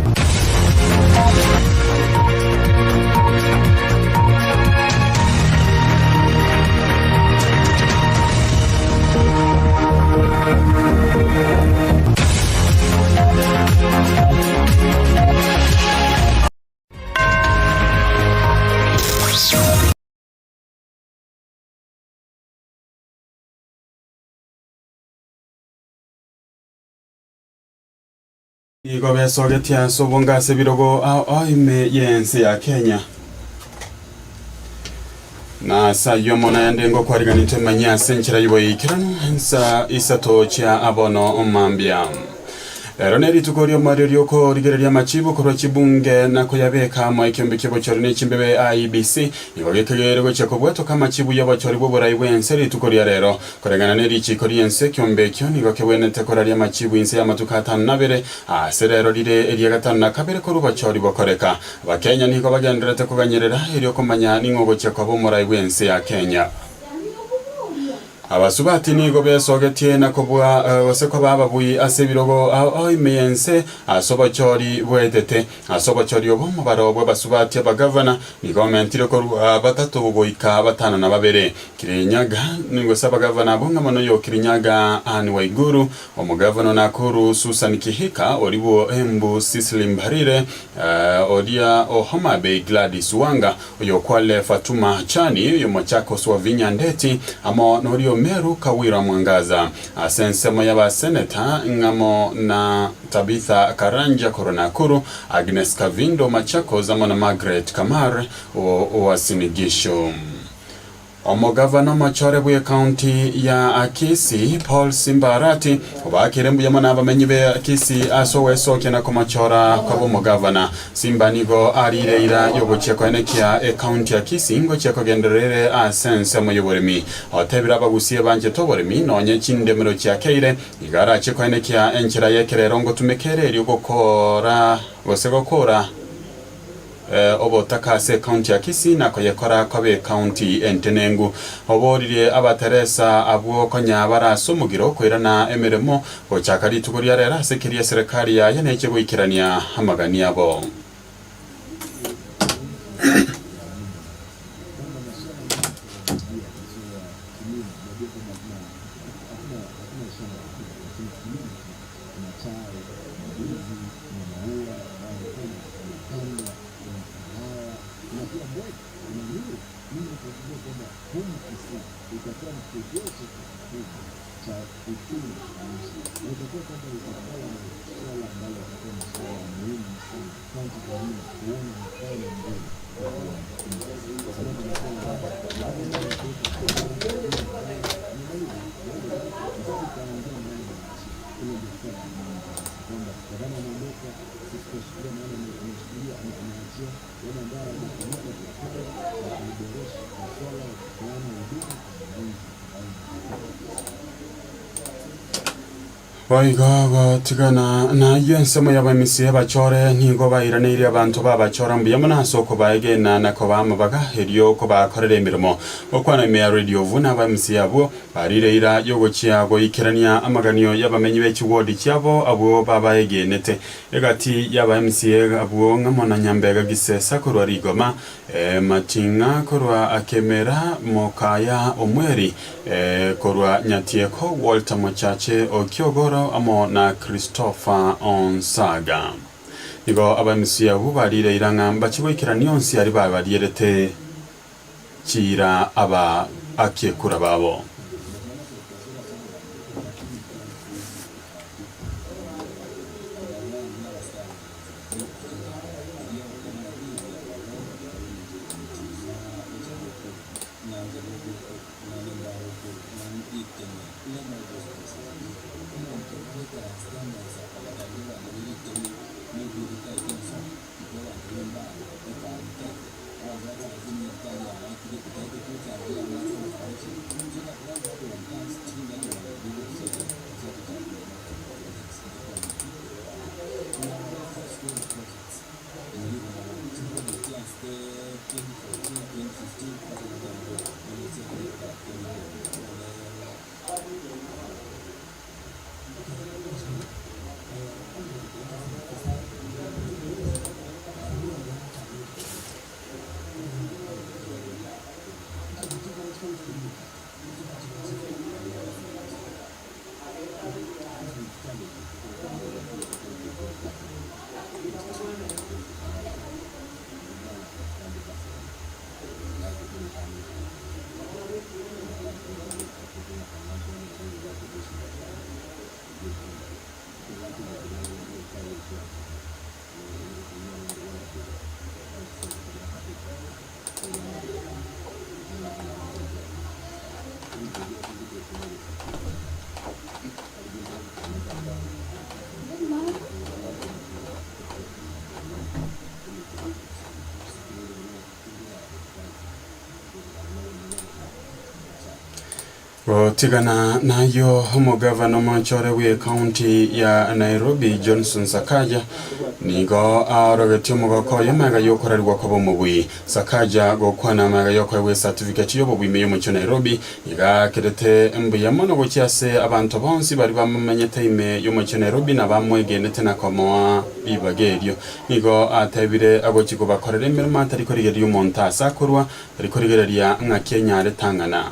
Nigo besogetie ase obonge ase ebirogo ao ao ime y'ense ya Kenya. Na ase ayio mono naende ngokwariganitwe tomanye ase enchera y'oboikeranu ensa isato chia abono mambia. Ero nerituko ri'omoerio ri'okorigereria amachibu korwa chibunge na koyabeka amo ekiombe ki'obochori ne chimbebe IEBC nigo gekegeire gochia kobwatoka amachibu y'obochori bw'oborai bw'ense rituko ria rero. Koreng'ana ne richiiko ri'ense ekiombe ekio nigo kebwenerete koraria amachibu inse y'amatuko atano na abere ase rero rire eria gatano na kabere korwa obochori bokoreka. Abakenya nigo bagendererete koganyerera erio komanya ning'o ogochia koba omorai bw'ense ya Kenya. Abasubati nigo besogetie na kobua gose koba ababui ase ebirogo ao ime y'ense ase obochori bwetete. Ase obochori obo omobaro bw'abasubati abagavana nigo omentire korwa batato goika batano na babere. Kirinyaga, gose abagavana abwo ng'a mono yo Kirinyaga Anne Waiguru, Omogavana o Nakuru Susan Kihika, Oribuo Embu Cicely Mbarire, oria o Homa Bay Gladys Wanga, oyo o Kwale Fatuma Chani, oyo Machakos Wavinya Ndeti, amo noria o Meru Kawira Mwangaza. Ase ensemo y'abaseneta ng'amo na Tabitha Karanja korwa Nakuru, Agnes Kavindo Machakos amo na Margaret Kamar o Uasin Gishu. Omogavana omochore bw'ecounty ya Kisii, Paul Simba Arati, obaakire mbuya mono abamenyi be Kisii ase ogwesokia na komochora koba omogavana. Simba nigo ariire eira y'ogochia koenekia ecounty ya Kisii ngochia kogenderera ere ase ensemo y'oboremi. Otebire abagusie banchete oboremi nonye chindemero chiakeire, igo arachie koenekia enchera y'ekerero ngotumeka ere erio gokora gose gokora Obotaka ase ecounty ya Kisii na koyekora kobe ecounty entenengu. Oboririe abateresa abwo konya bare ase omogiro koirana emeremo gochaka rituko ria rero ase keria eserekari yaye neche goikerania amagani abo. Boigo gotigana nayio ensemo y'abamisia abachore nigo bairaneirie abanto b'abachora mbuya mono ase okobaegena na kobaa amabaga erio kobakorera emeremo. Gokwana ime ya Radio Vuna abamisia abwo Barire eira y'ogochia goikerania amaganio y'abamenyi be chiwodi chiabo abwo babaegenete. Egati y'aba MCA abwo ng'amo na Nyambega Gisesa korwa Rigoma, Mating'a korwa Kemera, Mokaya Omweri korwa Nyatieko, Walter Mochache o Kiogoro amo na Christopher Onsaga. Nigo aba MCA abwo barire eira ng'a mbachie goikerania onsi aria babarierete. Chiira aba akiekura babo. Gotigana nayio, omogavana omochore bw'ecounty ya Nairobi Johnson Sakaja nigo aorogetie omogoko oye magega y'okorarigwa koba omobui. Sakaja gokwana magega y'okoegwa ecertificate y'obobui ime y'omochie o Nairobi nigo aakerete mbuya mono gochia ase abanto bonsi baria bamomenyete ime y'omochie o Nairobi na bamwegenete na komoa ribaga erio. Nigo atebire agochia kobakorera emeremo atari korigereria omonto ase akorwa, tari korigereria ng'aki enyare tang'ana.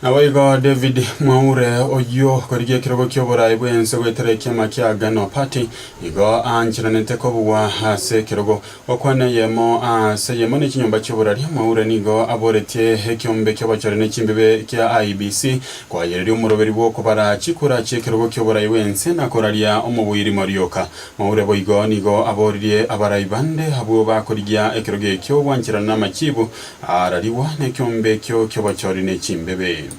Naboigo David Mwaure oyio okorigia ekerogo ki'oboraai bw'ense goetera ekiama kia Agano Party nigo aancheranete kobugwa ase ekerogo. Gokwana eyemo ase eyemo ne chinyomba chi'oboraria, Mwaure nigo aboretie ekiombe ki'obochore ne chimbibe kia IEBC koayereria omoroberi bw'okobara chikura chi'ekerogo ki'oboraai bw'ense na koraria omobuiri Morioka. Mwaure boigo nigo aboririe abarai bande abwo bakorigia ekerogo ekio gwancherana namachibu Aararigwa nekeombe ekio ki'obochori ne chimbebe.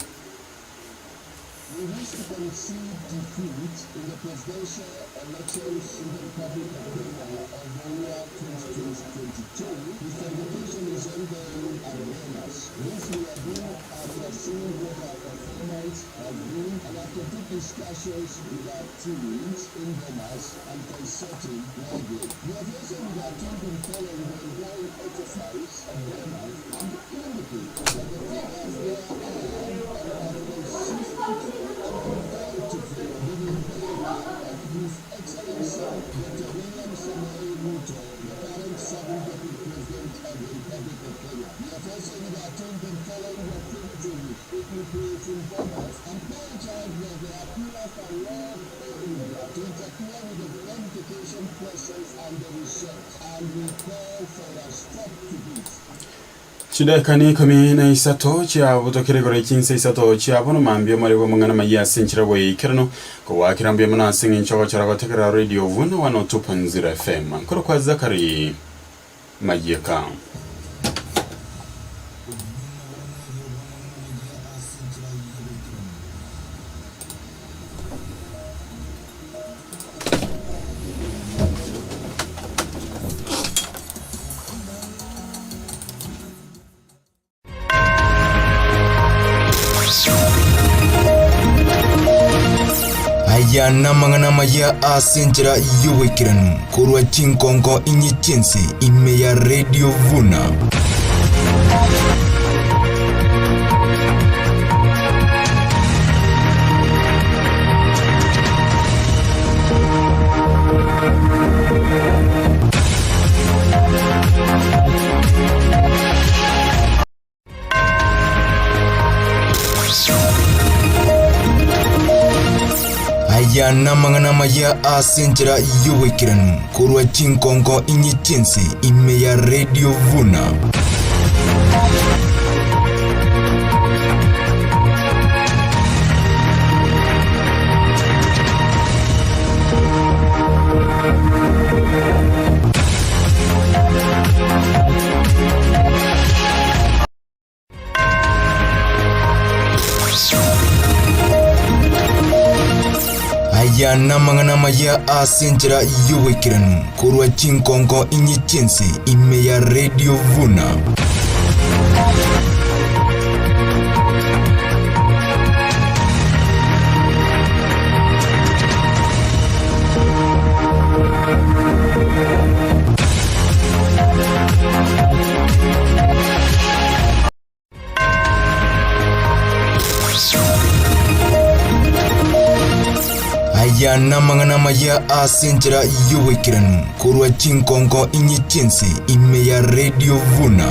Chidakika ikomi na isato chiabutokire igoro ye chinsa isato chia bono mambia omorero bw'amang'ana amayia ase enchera bw'eikeranu kogwakera mbuya mono ase eng'encho ogochora gotegerera Radio Vuna 102.0 FM. Nkoro kwa Zachary Mayeka. Aya namang'ana amaya ase enchera y'oboikeranu korwa chinkongo inye chi'ense ime ya Radio Vuna. Aya namang'ana amaya ase enchera y'oboikeranu korwa chinkongo inye chi'ense ime ya Radio Vuna. Aya namang'ana amaya ase enchera y'oboikeranu korwa chinkonko inye chi'ense ime ya Radio Vuna. Aya Aya namang'ana amaya ase enchera y'oboikeranu korwa chinkonko inye chi'ense ime ya Radio Vuna.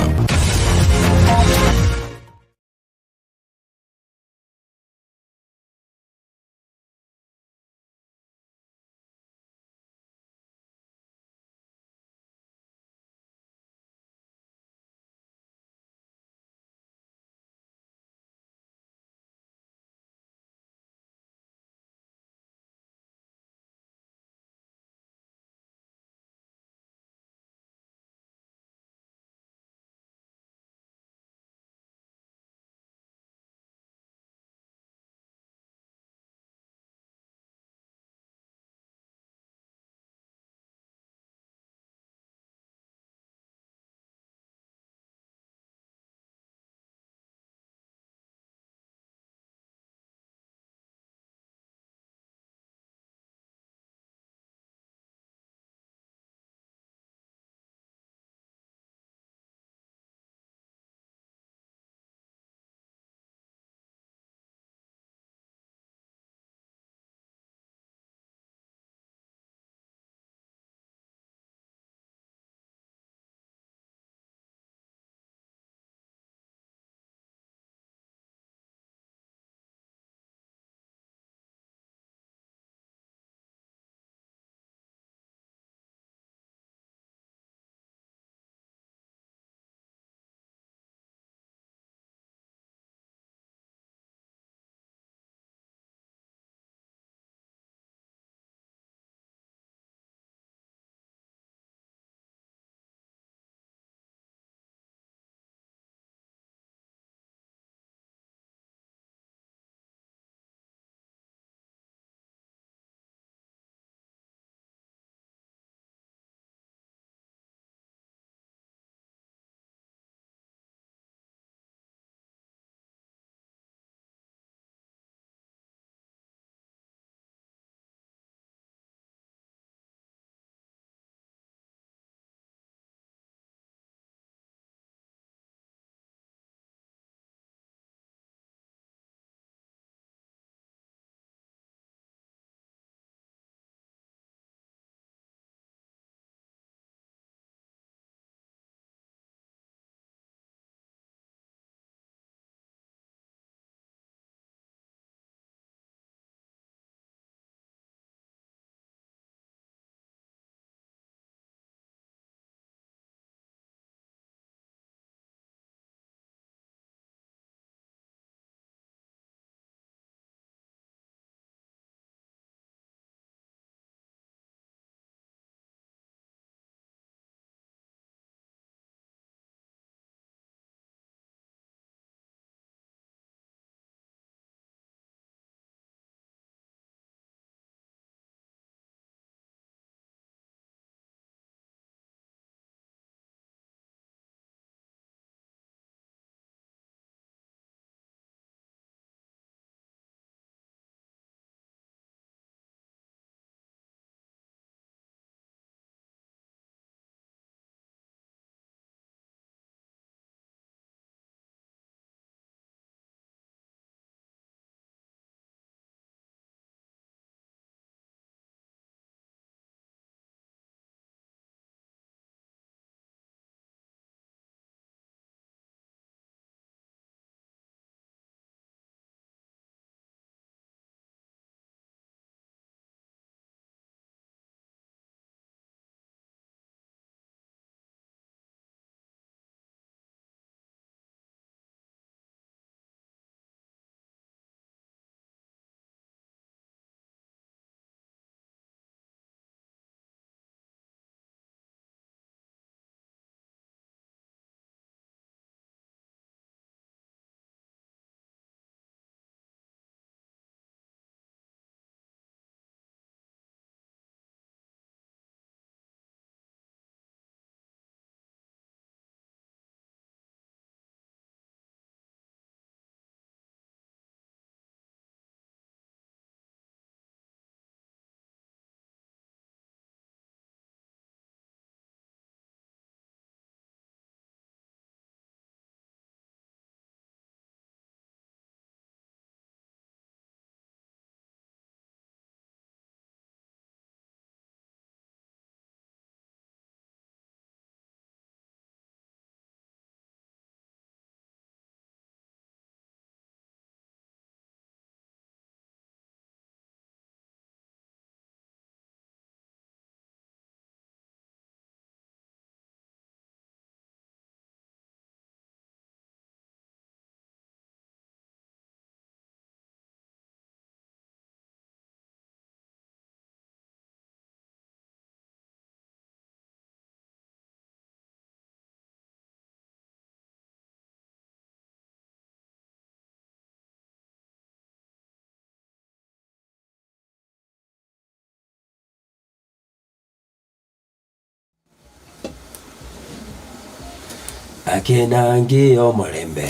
Ake nange omorembe,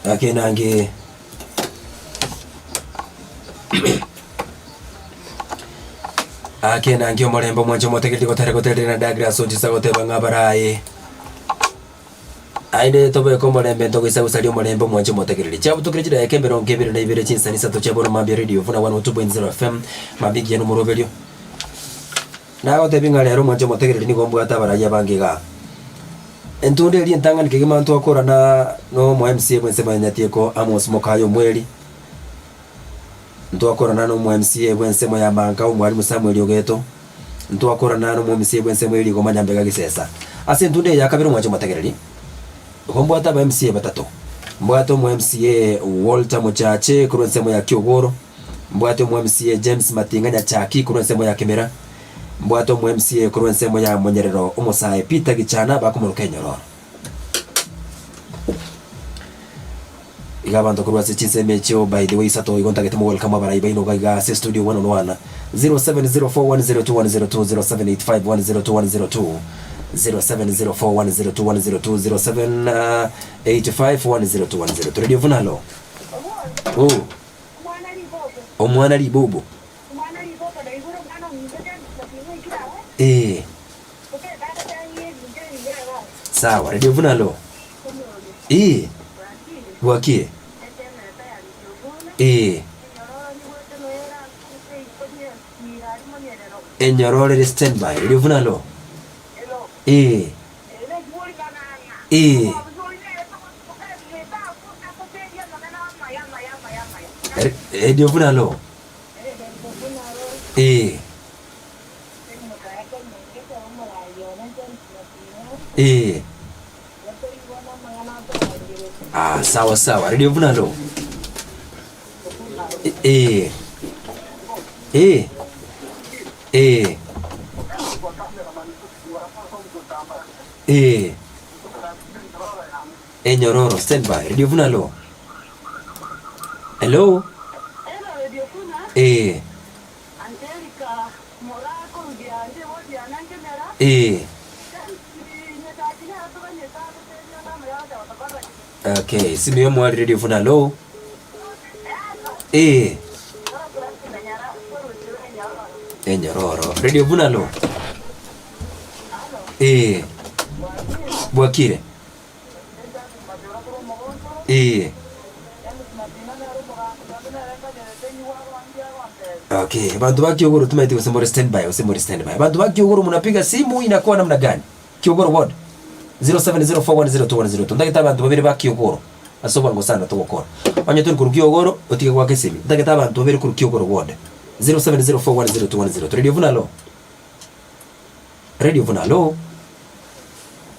ake nange Ake nange omorembe omwanche omotegereri gotare goterera na Douglas Otiso agoteba ng'a abaraye Aende tobeke omorembe ntogoisa gosaria omorembe omwanche omotegereri. Chiabutokire chidaeka emerongo ebere na ibere chinsani isato chia bono mambia Radio Vuna 102.0 FM mambia ekiya nomoroberio. Nagotebi ng'a rero omwanche omotegereri nigo mbwate abarai abange igaa. Entunda eria entang'ani kegima ntwakorana nomo MCA bw'ensemo ya Nyatieko Amos Mokaya Omweri. Ntwakorana nomo MCA bw'ensemo ya Manka Omwalimu Samuel Ogeto. Ntwakorana nomo MCA bw'ensemo ya Rigoma Nyambega Gisesa. Ase entunda eye ya kabere omwanche omotegereri, igo mbwate aba MCA batato. Mbwate omo MCA Walter Mochache korwa ensemo ya Kiogoro. Mbwate omo MCA James Mating'a Nyachaki korwa ensemo ya Kimera. Mbwate omo MCA korwa ensemo ya Monyerero omosae Peter Gichana bakomoroka Enyororo. Iga abanto korwa ase chinsemo echio by the way isato igo ntagete mo welcome abarai baino iga iga ase studio one on one 0704102102 0785102102 0704102102 0785102102 Radio Vunalo. Oh. Omwana ribobo. Eh. Sawa, Radio Vunalo. Eh. Bwakie. Eh. Enyororere standby. Radio Vunalo. Eh. Eh. Radio Vunalo. Eh. Eh. Ah, sawa sawa. Radio Vunalo. Eh. Eh. Eh. Eh. Enyororo stand by. Radio Vunalo. Hello. Eh. Eh. Okay, simu yo mwari Radio Vunalo. Eh. Enyororo. Radio Vunalo. Eh. Bwakire. Eh. Okay, bantu ba Kiogoro tumaite gose more stand by, gose more stand by. Bantu ba Kiogoro munapiga simu inakuwa namna gani? Kiogoro ward 0704102102. Ndagete abanto babere ba Kiogoro ase obwango sana togokora. Onye tori korwa Kiogoro otige goaka esimi. Ntagete abanto babere korwa Kiogoro ward 0704102102. Radio Vunalo. Radio Vunalo.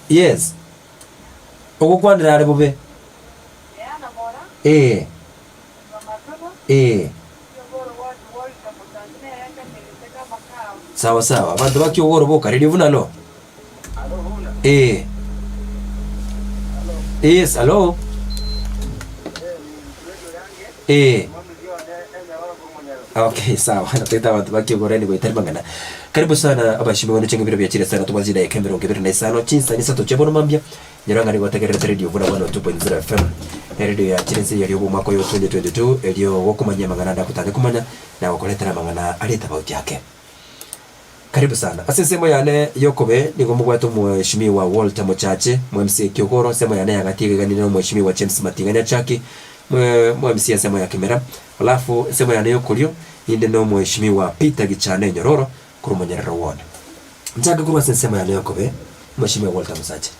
Yes. Ogokwanera are bobe. Ee. Ee. Sawa sawa. Abanto ba Kiogoro boka Radio Vunalo. Ee. Yes, hello. Ee. Okay, sawa. Natagete abanto ba Kiogoro yani goetari mang'ana. Karibu sana abashimi bono ching'ebiro biachire sana tobwate chidakika emerongo ebere na isano chinsa isato chia bono mambia nyora ng'a nigo otegererete radio buna 102.0 FM eradio yachire ense eria omwaka oyo 2022 erio gokomanyia amang'ana ande agotange komanya na gokoretera amang'ana are etabauti ake. Karibu sana. Ase ensemo yane y'okobe nigo mobwate Omweshimiwa Walter Mochache, Mo-MCA Kiogoro, ensemo yane ya gati egeganire na Omweshimiwa James Mating'a Nyachaki, Mo-MCA ensemo ya Kimera, alafu ensemo yane y'okorio inde na Omweshimiwa Peter Gichana Enyororo korwa Omonyerero Ward. Nchake korwa ase ensemo yane y'okobe, Omweshimiwa Walter Mosache.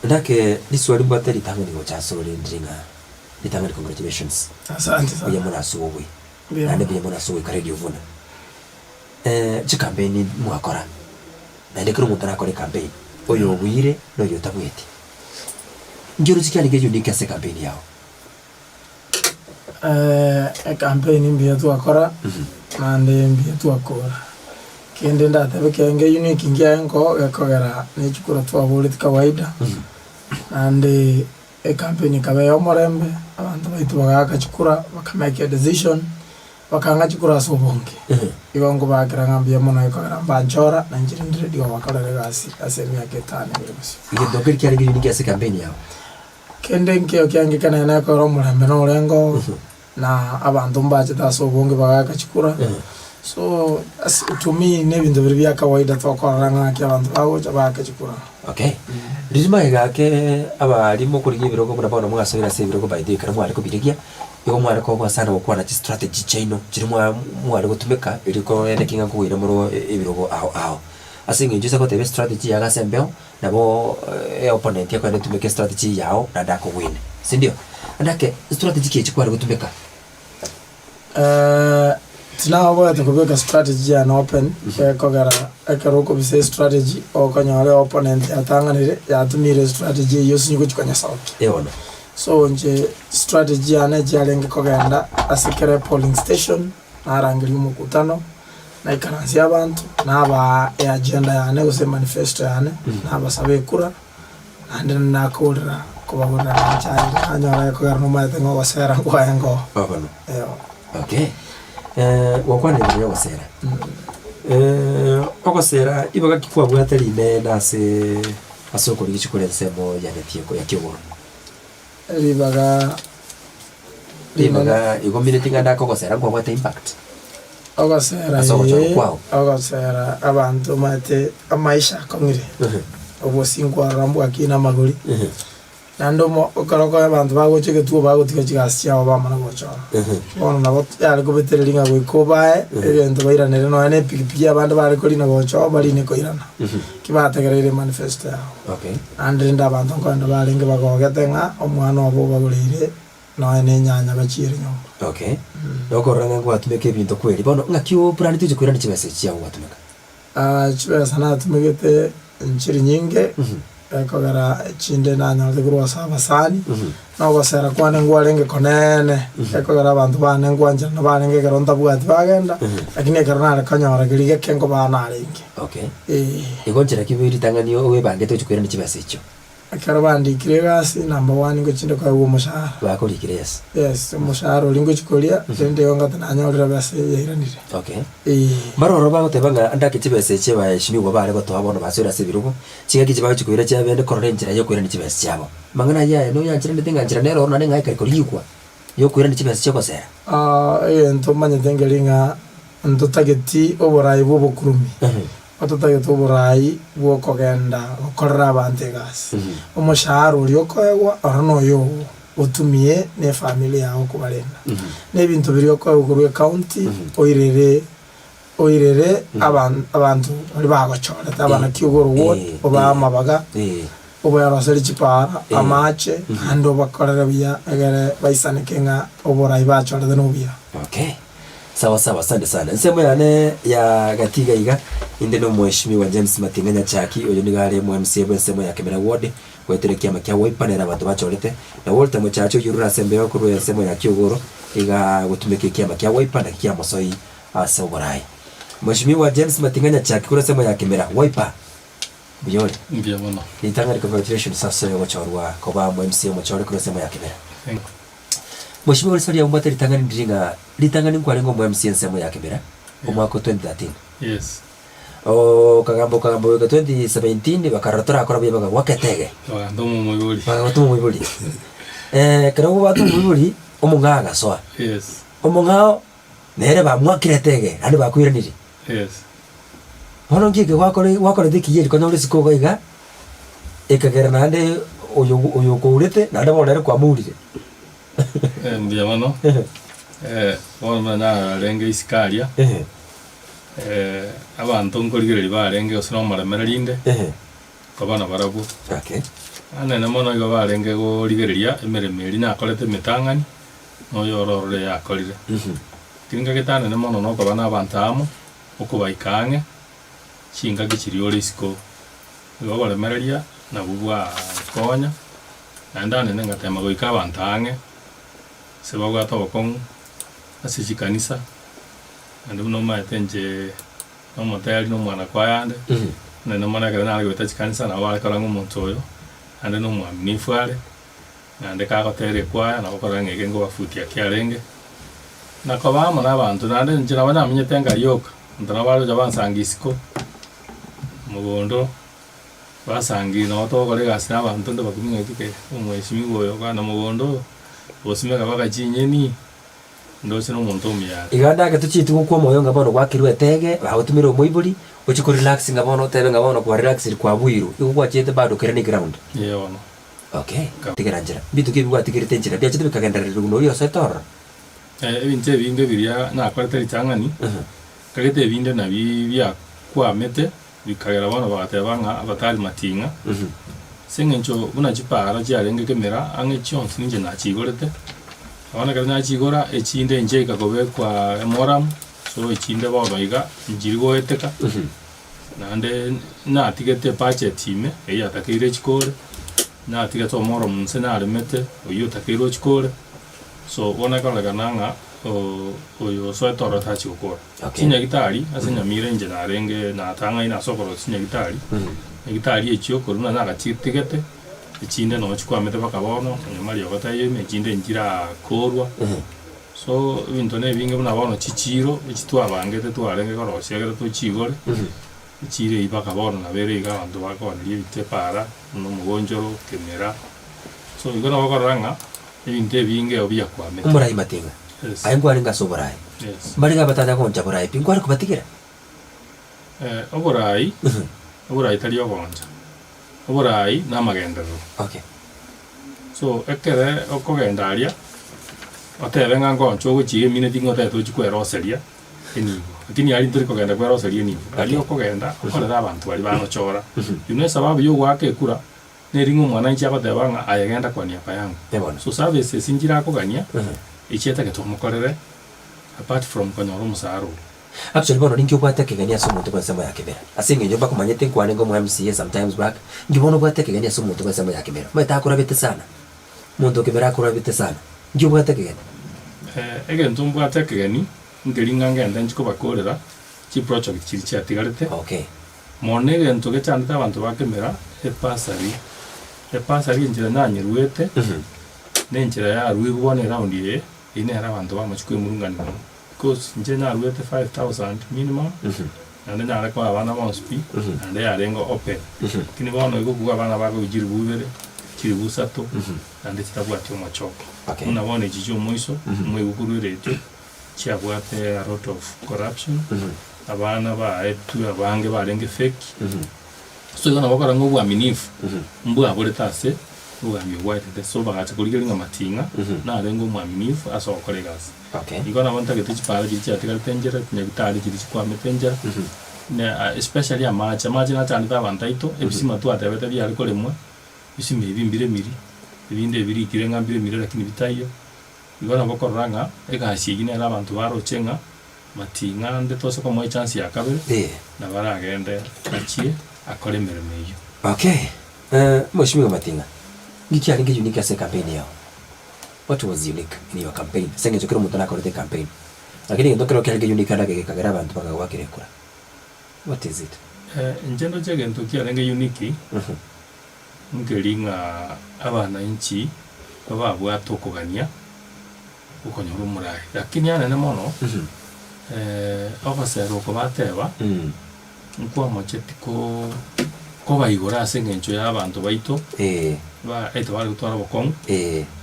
Ndake riswali mbwate ritang'ani gocha asore ndire ng'a ritang'ani congratulations. Asante sana. Mbuya mono ase obwe. Mbuya Naende mono. mbuya mono ase ogoika Radio Vuna. Eh, chikampeni mwakora, naende kera omonto arakore ekampeni, oyo obuire na oyo otabueti. Inki oroche kiarenge unique ase ekampeni yao? Eh, ekampeni mbuya twakora, naende mbuya twakora. Kende ndatebe kenge unique nkiaye nko gekogera ne chikura twaboreti kawaida, naende Ecampaign ekaba ey'omorembe, abanto baito bagaaka chikura, baka make a decision, Bakang'a chikura ase obonge. Igo nkobakera ng'a mbuya mono ekogera mbanchora, na inche rinde ready gobakorera egasi ase emiaka etano ebere bosio. Egento nkeri kiarenge riria ase ekampeni yao? Kende nkeiyo kiange ekenene ekogera omorembe norenge oo, na abanto mbachete ase obonge bagaaka chikura, so ase to me na ebinto biria bia kawaida tokorora ng'a naki abanto bagocha baake chikura. Okay. Riria magega ake abarimu okorigia ebirogo buna bono mwasoire ase ebirogo by the way ekero mware kobirigia, igo mware koba sana gokwana chistrategy chiaino chiria mwa mware gotumeka erio koeneki ng'a nkoira more ebirogo ao ao. Ase eng'encho ase goteba estrategy yago ase embeo, nabo eopponent ekoenda etumeke estrategy yao naende akowine, sindio? Naende ake strategy ki echi kware gotumeka? Tinaoboete kobeka strategy yane open, gekogera ekero okobisa estrategy okonyora eopponent yatang'anire yatumire estrategy eyio osinye gochia konyesokia. Eh bono. So inche strategy yane echiarenge kogenda ase kera epolling station, narangeria omokutano, naikaransia abanto, nabaa eagenda yane gose emanifesto yane, nabasaba ekura. Naende nakorera kobagorera amache aye, nanyora ekogera nomaete ng'a ogosera nkwaye nkoo. Bono. Eeh. Okay. Gokwanire igoro ya ogosera. Ogosera ibaga ki kwabwate rinene ase ase okorigia chikura ensemo ya Nyatieko ya Kiogoro? Ribaga rinene. Ribaga igo omineti ng'a ndake ogosera nkwabwate impact? Ogosera Ase ogochorwa ee, kwao. ogosera abanto omanyete amaisha akong'ire, obosinko aroro mbwakina amagori, naende omo ekero okonya abanto bagocha egetuo bagotiga chigasi chiabo bamana gochora. Bono nabo yare kobetereria ng'a goika obae egento bairanere nonya na epikipiki abande bare korina gocha oo barine koirana, ki bategereire emanifesto yabo. Okay. Naende rende abanto nkoenda barenge bagogete ng'a omwana obo obagoreire Nonya nenyanya bachiere nyomba. Okay. Nokorora ng'a ngwatumeka ebinto kweri. Bono ng'aki oplanete oche koirania chibesa echi chiago gwatumeka? Ah, chibesa natumegete nchiri nyinge, ekogera echinde nanyorete korwa ase abasani, na ogosera kwane nkwarenge koneene, ekogera abanto bane nkwancherana barenge ekero ntabwati bagenda, lakini ekero nare konyora keria geke nkobaa narenge. Okay. Eeh. Igo nchera ki ritang'ani oebangete oche koirania chibesa echio? Ekero bandikire egasi, number one ngochia inde koegwa omoshahara. Bakorikire yes. Yes, omoshahara oria ngochia koria, rende igo ngate nanyorire besa eye yairanire. Okay. Eeh. Mbare ororo bagoteba ng'a ndake chibesa echi abaheshimiwa bare gotoa bono basoire ase ebirogo, chingaki echi bagochia koira chiabene korora enchera yokoirania chibesa chiabo. Amang'ana ayio aya noyancheranete ng'a nchera nere oro naende ng'a ekare korigwa yokoirania chibesa chiogosera. Egento omanyete nkeri ng'a ntotageti oborai bwa obokurumi. Ototagete oboraai bw'okogenda gokorera abanto egasi. Omoshahara oria okoegwa oro noyo oo, otumie ne efamiri yao kobarenda. Na ebinto biria okoegwa korwa ecounty oirere oirere aban abanto baria bagochorete abana-kiugoro ward, obae amabaga, obaroserie chipaara, amache, naende obakorere buya egere baisaneke ng'a oborai bachorete nobuya. Okay. Sawa sawa asante sana. Ensemo yane ya gati iga iga inde na omweshimiwa James Mating'a Nyachaki oyo nigo are omo MCA bwe ensemo ya Kemera Ward goetera ekiama kia Wiper nere abanto bachorete na Walter Mochache oyio orure ase embeo korwa ensemo ya Kiogoro iga agotumeka ekiama kia Wiper naki kiamosoi ase oborai. Mweshimiwa James Mating'a Nyachaki korwa ensemo ya Kemera Wiper mbuya ore? Mbuya mono. Ritang'ani congratulations ase ogochorwa koba omo MCA omochore korwa ensemo ya Kemera. Thank you. Mheshimiwa risaria ombwate ritang'ani ndiri ng'a ritang'ani nkwarenge omo MC ensemo ya Kibera omwaka o 2013. Yes. Okagamba okagamba goika 2017 bakarora torakora buya bakagoaka etege. Bagantoma omoibori. Bagagotoma omoibori. Ekero batoma omoibori, omong'ao agasoa. Yes. Omong'ao nere bamwakire etege naende bakoiranirie. Yes. Bono nki eke gwakore gwakorete ekiya erio konyora isiko iga iga, ekagera naende oyo oyo okourete naende bono nere kwamourire. Eh, mbuya mono. Eh, bono buna nararenge isiko aria, eh, abanto nkorigereria barenge gose na omoremereri inde, koba nabarabwo. Okay. Anene mono igo barenge gorigereria emeremo eria nakorete emetang'ani, na oyo ore ororo eyakorire. Lakini ngagete anene mono nokoba na abanto amo, okobaika ang'e, chingaki chiria ore isiko, igo oboremereria nabwo bwankonya, naende anene ngatema goika abanto ang'e, ase babwate obokong'u, ase chikanisa, naende buna omanyete inche na omoteri na omwana kwayande, anene mono ekero nare goeta chikanisa nabo bare korora ng'a omonto oyo, naende na omwaminifu are, naende kagotera ekwaya nabo okorora ng'a eke nkobafutia ki arenge. Na koba amo nabanto, naende inche nabo namenyete nkarioka, abanto nabo baroche bansanga isiko, mogondo, basangi nabo togokora egasi na abanto nde bakumia ng'aki kei, omweshimiwa oyo okogenda mogondo, ogosimeka mpaka chinyeni, ndoche na omonto omuya are. Iga ndake tochieti gokwa omoyo ng'a bono gwakirwe etege, bagotumire omoibori, ochie korelax ng'a bono otebe ng'a bono kwarelaxire kwabuirwe, igo gwachiete bado kere ne ground. Eeh bono. Okay, tigera nchera. Mbituko ebi gwatigerete nchera biachete bikagendererigwa noria osoete ororo? Ebinto ebinge biria nakorete ritang'ani, kagete ebinde nabi biakwamete, bikagera bono bagateba ng'a abatari mating'a, ase eng'encho buna chipaara chiarenge kemera ang'e chionsi ninche nachiigorete, bono ekero nachigora, echinde nchiaika kobekwa emoramu, so echinde bono iga nchiri goeteka, naende natigete ebudget ime eyio yatakeire echikore, natigete omoromu inse naremete oyio otakeire ochikore. So bono ekororekana ng'a oyo osoete ororo tachi gokora. Okay. Chinyagitari ase Nyamira inche narenge natang'aine ase okorosia chinyagitari, nyagitari echio korwa buna nagachitigete, echinde noo chikwamete mpaka bono, onye mariogo taiyo ime echinde nchirakorwa. So ebinto na ebinge buna bono chichiiro, echi twabangete twarenge korosia ekero tochiigore, echiiro eyio mpaka bono nabo ere iga abanto bakooneria ebinto epaara, buna omogonchoro, kemera, so igo nabo okorora ng'a. Ebinto ebinge ao biakwamete. Omorai mating'a, Yes. aye nkwarenge ase oborai. Yes. Mbarenge abatanya gooncha borai pi, nkware kobatigera? Eh, oborai, oborai tari ogooncha. Oborai namagenderero. Okay. So, ekere okogenda aria, otebe ng'a ngooncha ogochia emineti ng'a otagete ochie kweroseria enibo. Lakini aria ntori kogenda kweroseria enibo. Aria okogenda, okorere abanto baria bagochora. You know esababu ya ogoaka ekura, Neri ng'a omwananchi agoteba ng'a aye genda kwa niaba yango. Bono. So services nchirakogania, echietagete omokorere apart from konyora omosara oo. Actually bono ninki obwate ekegeni ase omonto bw'ensemo ya kemera? Ase eng'encho mbakomanyete nkwarenge omo MCA sometimes back, inki bono obwate ekegeni ase omonto bw'ensemo ya kemera? Omanyete akorabete sana, omonto o kemera akorabete sana, inki obwate ekegeni? Egento mbwate ekegeni, nkeri ng'a ngende nchi kobakorera chiproject chiria chiatigarete. Okay. Mono egento gechandete abanto ba kemera, epasari, epasari enchera nanyeruete, na enchera yaruirwe bono eround eye, eyio nere abanto bamochie kwemurungania mono. Because inche naruete 5000 minimum, naende nare koa abana bonsi pi, naende yarenge open. Lakini bono igo okobua abana bakoigwa chiribu ibere, chiribu isato, naende chitabwati omochoko. Okay. Buna bono echi chia omoiso, omoigwa korwa eretio, chiabwate a lot of corruption, abana baetwe abange barenge fake, so igo nabo okora ng'a obwaminifu mbwaborete ase obogambi obwaetete, so bagacha korigereria ng'a Mating'a narenge omwaminifu ase ogokora egasi. Okay. Igo nabo ntagete chipara chiria chiatigarete enchera, chinyagitari chiria chikwamete enchera, na especially amache, amache nachandete abanto aito, ebisima twatebete biare koremwa, ebisima ebi mbiremiri, ebinde ebirikire ng'a mbiremire lakini bitaiyo. Igo nabo okorora ng'a egasi eyio nere abanto baroche ng'a Mating'a ande tose komoa echance ya kabere, nabo aragende achie akore emeremo eyio. Okay, eh, Mheshimiwa Mating'a, nki kiarenge unique ase ecampaign yao? What was unique in your campaign? Ase eng'encho kera omonto nakorete ecampaign, lakini egento kero kiarenge unique ande ake gekagera abanto bakagoakera ekura. What is it? Eh, inche ndoche egento kiarenge unique, Nkeri ng'a abananchi bababwate okogania gokonyora omorai, lakini anene mono ogosera oko bateba nkwamocheti ko kobaigora ase eng'encho ya abanto baito ba aito bare gotwara obokong'u,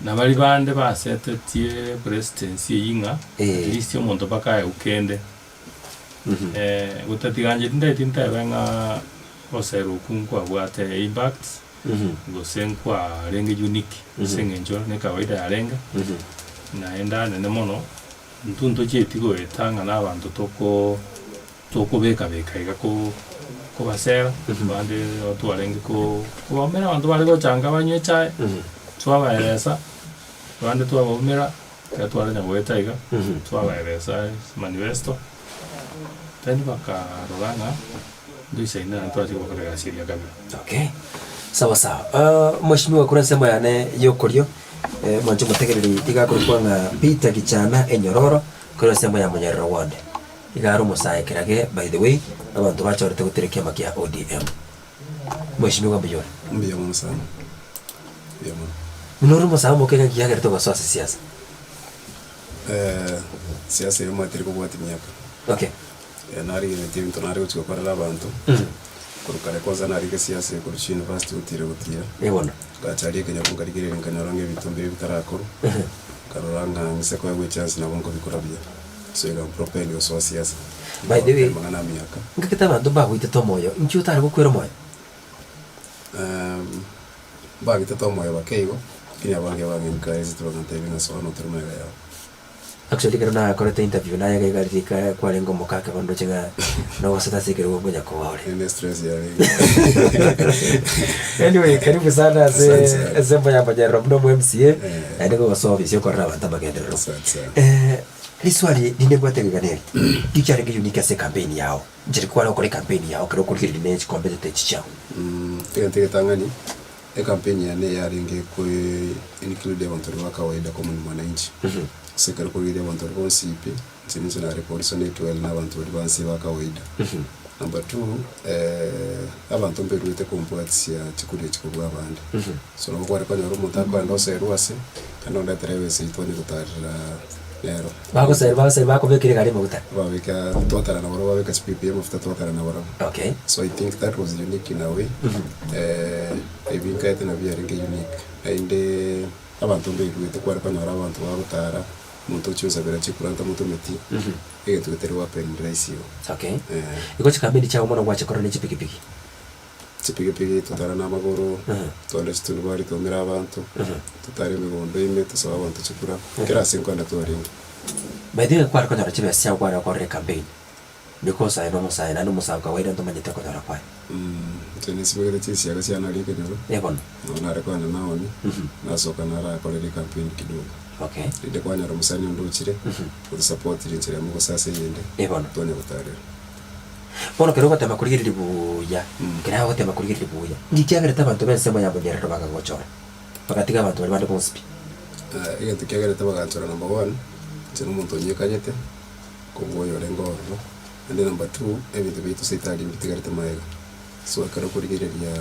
na baria bande basetetie presidency eyio ng'a at least omonto mpaka aegwe kende. Gotatiga inche tintageti ntebe ng'a gosera okwo nkwabwate impact, gose nkwarenge unique ase eng'encho ne kawaida yarenge, naende anene mono, intwe ntochieti goeta ng'a na abanto toko tokobeka beka iga ko kobasera, abande nigo twarenge ko kobaumera abanto bare gochanga banywe echae, twabaeresa, abande twabaumera. Ekero twarenya goeta iga, twabaeresa manifesto, then bakarora ng'a ntoisaine naende twachia kobakora egasi eria kabere. Okay, sawa sawa. Uh, Mheshimiwa korwa ensemo yane y'okorio, eh, mwanche omotegereri iga akorokwa ng'a Peter Gichana Enyororo, korwa ensemo ya Monyerero Ward. Iga are omosae kerage, by the way, abanto bachorete gotera ekiama kia ODM. Mheshimiwa mbuya ore? Mbuya mono sana, mbuya mono. Buna ore omosae omoke ng'aki kiagerete ogosoa ase siasa? Siasa eye omanyete teri kobwatia miaka. Okay. Narigereretie ebinto nare gochia gokorera abanto, korwa kare kwanza narenge siasa eye korwa chiuniversity gotira gotira. Eh bono. Ngacha aria ekenyoro nkarigereria nkanyora ng'a ebinto mbire bitarakorwa, nkarora ng'a ng'ise koegwa echance nabo nkobikora buya. So ega propel gosoa siasa. By the way, Amang'ana a miaka. Ngakete abanto mbagoitete omoyo, inki otare gokwera omoyo? Mbagitete omoyo bake igo, lakini abange bang'encouragete bagantebia ng'a soa notore magega yao. Actually ekero nakorete interview naye iga iga rika kwarenge omokake bono ndoche ng'a nogosete ase ekerogo nkonya koba ore. Ere stress yarenge. Anyway, karibu sana ase Asante sana. ase mboyambonyerero buna omo MCA, naende gogosoa ofisi okorera abanto amagenderero. Asante sana. Riswali rinde mbwate riga neri, nki kiarenge unique ase ecampaign yao? Inchera ki kware gokora ecampaign yao ekero okorigereria ne chicompetitor echi chiao? Egento egetang'ani, ecampaign yane yarenge ko include abanto baria ba kawaida common mwananchi. Ase ekero okorigereria abanto baria bonsi pi, inche ninche nare ko resonate well na abanto baria bansi ba kawaida. Number two, abanto mberuete kombwatisia chikura echi kobua abande. So nabo kware konyora omonto akoenda oserwa ase, naende ondetere ebesa eyio twanye gotarera nero. Bagoserwa bagoserwa bakobekire egari amaguta? Babeka twatara nabarabwo babeka chipipe y'amafuta twatara nabarabwo. Okay. So I think that was unique in a way, ebi nkaete nabio biarenge unique. Naende abanto mbaigwete kware konyora abanto bagotara, omonto ochia osabera chikura ntamotometi, egento getari gohappen rahisi igo. Okay. Igo chikampeni chiago mono gwacha korora ne chipikipiki? Chipigipigi totare namagoro, tware chitundubari twaumera abanto, totare emegondo ime tosabe abanto chikura, kera ase nkoenda twarenge. By the way kware konyora chibesa chiago kware gokorera ecampaign because aye nomosae naende omosae kawaida ntomanyete okonyora kwaye. Inche nisibegete chinsiaga chiane aria ekenyoro, Eh bono. nabo nare kogenda naoni, nasoka narakorera ecampaign kidogo. Okay. Rinde kwanyora omosani onde ochire, otosapotirie enchera emo gose ase eyende, Eh bono. twanya gotarera. Bono ekero ogotema korigereria buya, ekero agotema korigereria buya, inki kiagerete abanto b'ensemo ya monyerero bakagochora, bagatiga abanto baria bande bonsi pi? Egento kiagerete baganchora number one, inche nomonto onyekanyete, kobua oyorenge ororo, naende number two, ebinto biaito seitari mbitigarete magega. So ekero okorigereria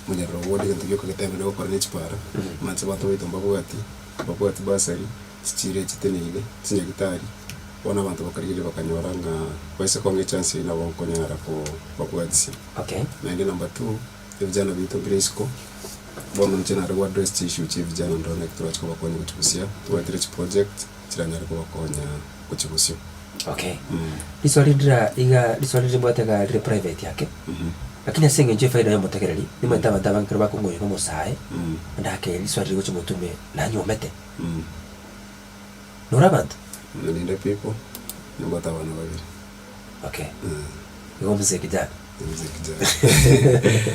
monyerero ward egento gioka getemire gokora ne chipara, amache abanto baito mbabwati, mbabwati bursary, chichiro chiteneine, chinyagitari. Bono abanto bakarigereria bakanyora ng'a baise kong'a echance eyio nabo nkonyara kobabwatisia. Okay. Naende number two, ebijana biaito mbire isiko, bono inche nare go address chiissue chia ebijana ndore naki torache kobakonya gochibusia, tobwatire chiproject chiranyare kobakonya gochibusia. Okay. Riswali ndira iga riswali rimbwate iga rire private ake, lakini ase eng'encho efaida ya omotegereri, nimanyete abanto abange ekero bakong'oyia omosae, ndake riswali rigocha motwe ime, nanyuomete. Nore abanto? Muna ninde people, nimbwate abana babere. Okay. Igo mzee kijana. Mzee kijana.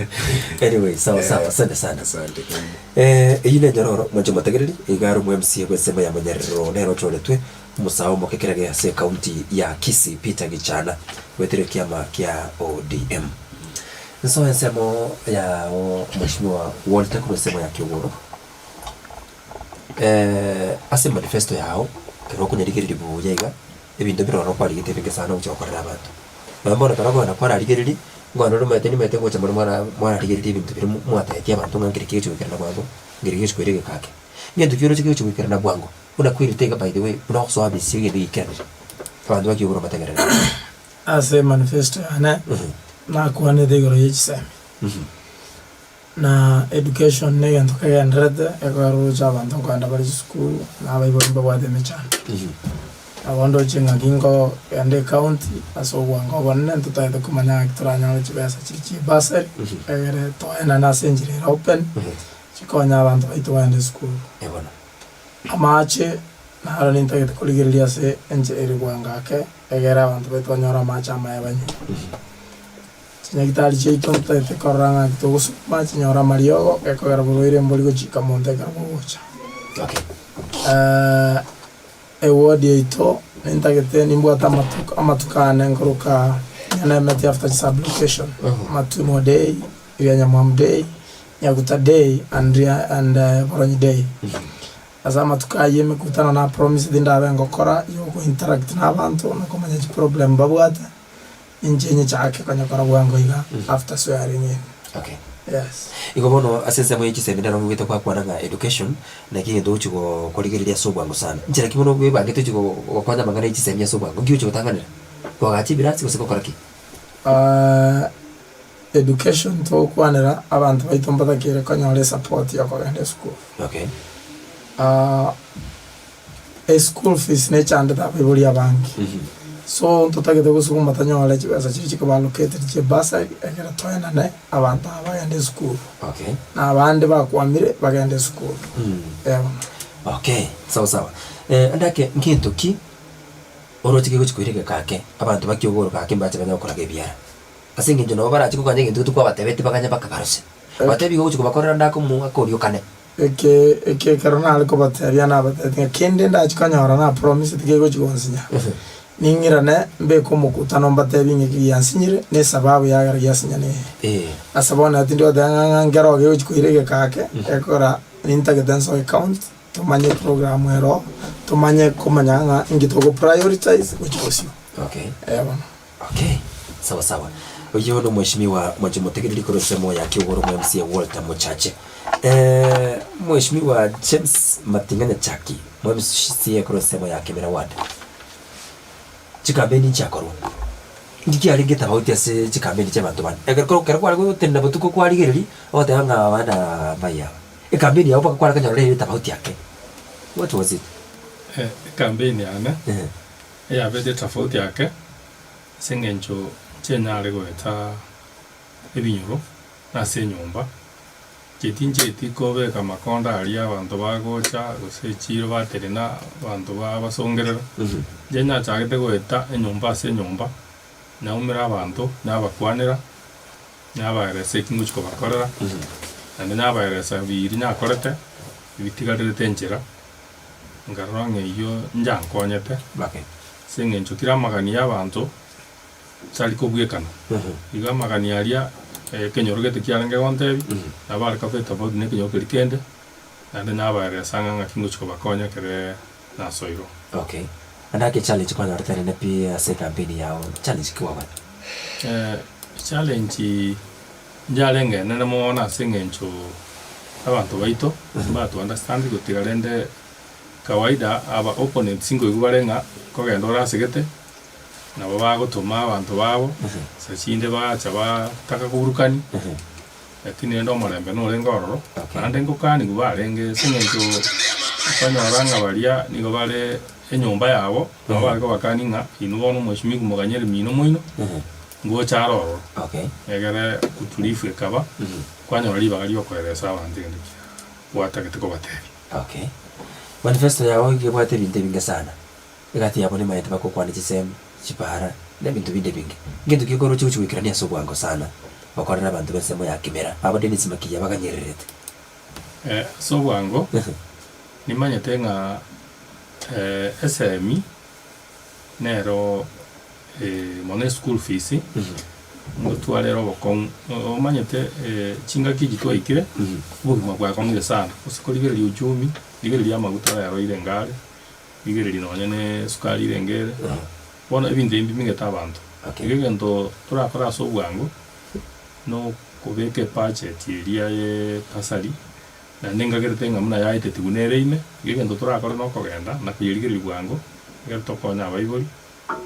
Anyway, sawa sawa, asante sana. Asante karibu. Eh, eyio nenyororo mwanche motegereri, iga are omo MCA bw'ensemo ya Monyerero nere ochoretwe omosae omoke kerage ase ekaunti ya Kisii Peter Gichana goetera ekiama kia ODM. Nsoe ensemo yao Mheshimiwa Walter korwa ensemo ya Kiogoro. Ase manifesto yao, ekero okonyarigereria buya iga, ebinto bire ororo kwarigete ebinge sana ogochia gokorera abanto. Nonye bono ekero okogenda kwararigereria, nkogenda ore omanyete nimanyete ngocha more mwara mwararigereria ebinto biria mwatebetie abanto ng'a nkeri kegochia goikerana bwango, nkeri kegochia koira egeka ake. Egento ki oroche kegochia goikerana bwango, buna kwerete iga by the way, buna ogosoa ofisi egento geikeranire, abanto bakiigure obategerere. Ase emanifesto yane, nakwanete igoro ye chisemi. Na education negento kegendererete ekorocha abanto nkogenda bare chisukuru na abaibori mbabwate emechando. Nabo ndoche ng'aki nkogenda ecounty ase obwango obonene ntotagete komanya ng'aki toranyore chibesa chiria chia ebursary egere toenane ase enchera ere open chikonye abanto baito bagende esukuru. Amache naro nintagete korigereria ase enchera ere bwango ake egere abanto baito banyore amache amaya banywe. Chinyagitari chiaito ntotagete korora ng'aki togosukuma chinyore amariogo gekogera borwaire mbori gochika monto ekero bogocha. Eward yaito nintagete nimbwate amatuko amatuko ane nkoroka nyanemeti after chisublocation, Matunwa day, Ria Nyamwamu day, Nyaguta day and ria and Boronyi day. Ase amatuko ayio emekutano na promised ndabe ngokora ya ogointeract na abanto na komanya chiproblem babwate. Inche nyichake konyekora bwango iga after swearing in. Okay. Yes. Igo bono ase ensemo ye chisemi nero ngoigwete gwakwana ng'a education naki egento ogochi go korigereria ase obwango sana. Nchera ki bono bwebangete ochi go gokonya amang'ana ye chisemi ase obwango? Nki ogochi gotang'anera? Koagacha ebirasi gose gokora ki? Education togokwanera abanto baito mbatakeire konyora esupport ya okogenda esukuru. Okay. Eschool fees nechandete abaibori abange, so ntotagete gosukuma tonyore chibesa chiria chikoba allocated chia ebursary ekero toenane abanto aba bagende esukuru. Okay. Na abande bakwamire bagende esukuru. Eeh bono. Okay, sawa sawa. Ndake ngento ki oroche kegochi koira egeka ake abanto bakiogoroka ake mbache banya gokoraga ebiara? Ase eng'encho nabo barache koganya egento gete kwabatebetie baganye mpaka barose. Batebi igo ogochi kobakorera ndake omogaka oria okane. Eke eke ekero nare kobatebia nabatebetie ng'a kende ndachi konyora na promiseti kegochi gonsinya, ning'irane mbeke omokutano mbatebie ng'a eki giansinyire na esababu yagera giasinya neye. Ase bono nabo tindi goteba ng'a ng'a nkero kegochi koira egeka ake, gekogera nintagete nsoe county, tomanye eprogram ero oo, tomanye komanya ng'a inki togo prioritize gochia bosio. Okay. Eh bono. Okay, sawa sawa. Oyio no mweshimiwa mwanche motegereri korwa ensemo ya Kiogoro mwa MCA Walter Mochache. Eh, mweshimiwa James Mating'a Nyachaki mwa MCA korwa ensemo ya Kemera Ward. Chikampeni nchiakorwa. Nki kiarenge tofauti ase chikampeni chia abanto bande? Ekero kero ekero kware gotenena botuko kwarigereria, ogoteba ng'a abana mbaye aba. Ekampeni yabo mpaka kware konyora ere tofauti ake. What was it? Eh, ekampeni yane. Eyabete etafauti ake, ase engencho nchenyare goeta ebinyoro na ase enyomba, inche tincheti kobeka amakonda aria abanto bagocha gose echiiro batenena abanto babasongerera. Inche nachagete goeta enyomba ase enyomba, naumera abanto, nabakwanera, nabaeresa eki ngochia kobakorera, naende nabaeresa biria nakorete, ebitigarerete enchera. Nkarora ng'a eyio njankonyete, ase eng'encho kera amagani y'abanto tari kobwekana. Igo amagani aria ekenyoro gete kiarenge gontebia, nabo are koba etofauti na ekenyoro keria kende, naende nabaeresa ng'a ng'aki ngochia kobakonya ekere nasoirwe. Okay. Naende ake challenge kwanyorete enene pi ase ekampeni yao, challenge ki kwabwate? Challenge Njarenge enene mono ase eng'encho abanto baito mbatu understand gotiga rende kawaida aba opponents nkoigwa bare ng'a kogenda ore asegete nabo bagotoma abanto babo saa chinde bacha bataka koburukani lakini rende omorembe norenge ororo naende ngokanigwa barenge ase eng'encho okonyora ng'a baria nigo bare enyomba yabo nabo bare kobakani ng'a inwe bono omweshimiwa moganyere mino moino. Ngocha are ororo, Okay. egere utulifu ekaba, kwanyora ribaga riokoeresa abanto egento kia gwatagete kobatebia. Okay. Manifesto yao iga ebwate ebinto ebinge sana, egati yabo nimaete bagokwana chisemi, chipara, na ebinto binde ebinge. Ngento ki okoroche gochia goikerania ase obwango sana, gokorera abanto b'ensemo ya Kimera, aba Dennis Makiya baganyererete? Ase obwango, nimanyete ng'a esemi nero mono eschool fees, ngotwara ere obokong'u, omanyete chingaki echi twaikire, obogima bwakong'ire sana, gose korigereria uchumi, rigereria amaguta rero ire ngare, rigereria nonye na esukari ire ngere, bono ebinto ebi mbimigete abanto. Igo egento torakore ase obwango, na okobeka ebudget eria ya bursary, naende ngagerete ng'a buna yaetetigwe nere ime, igo egento torakore na okogenda na koyerigereria bwango, ekero tokonya abaibori.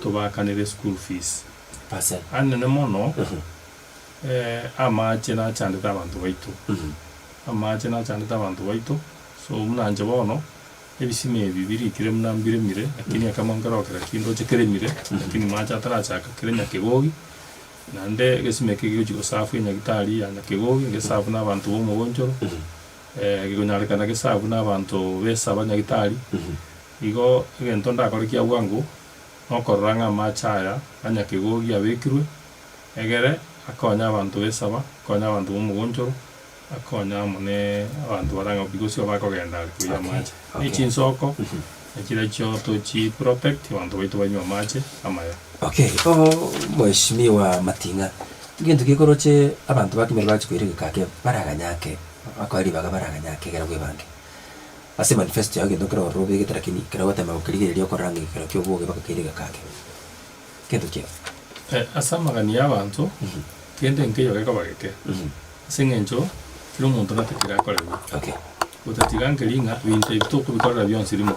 Tobaakanere school fees. Anene mono amache nachandete abanto baito, amache nachandete abanto baito, so buna inche bono, ebisima ebi birikire buna mbiremire, lakini ekemo nkero kera kindoche keremire, lakini mache atarachaka kere nyakegogi, naende egesima eke gegochi gosafu enyagitari ya nyakegogi, gesafu na abanto ba omogonchoro, gekonyarekana gesafu na abanto ba esaba nyagitari. Igo egento ndakore kia bwango nokorora ng'a amache aya a nyakegogi abekirwe, egere akonye abanto b'esaba, akonye abanto b'omogonchoro, akonye amo ne abanto bare ang'e because igo bakogenda are koiywa amache. Ne chinsoko, nachirochio tochi protect abanto baito banywe amache amaya. Okay, oo Mheshimiwa Mating'a, egento gekoroche abanto ba Kimera bachi koira egeka ake baraganye ake, bakoe ribaga baraganye ake ekero bwebange. Ase manifesto yao egento kere ororo obegete lakini ekero ogotema gokerigereria okorora ng'a ekero kia oboge baka keire egeka ake. Egento kia. Ase amagani y'abanto, kende nkeiyo gekoba geke. Ase eng'encho kera omonto natakire akorerwe. Gotatiga nkeri ng'a ebinto ebi tokobikorera bionsi rimo.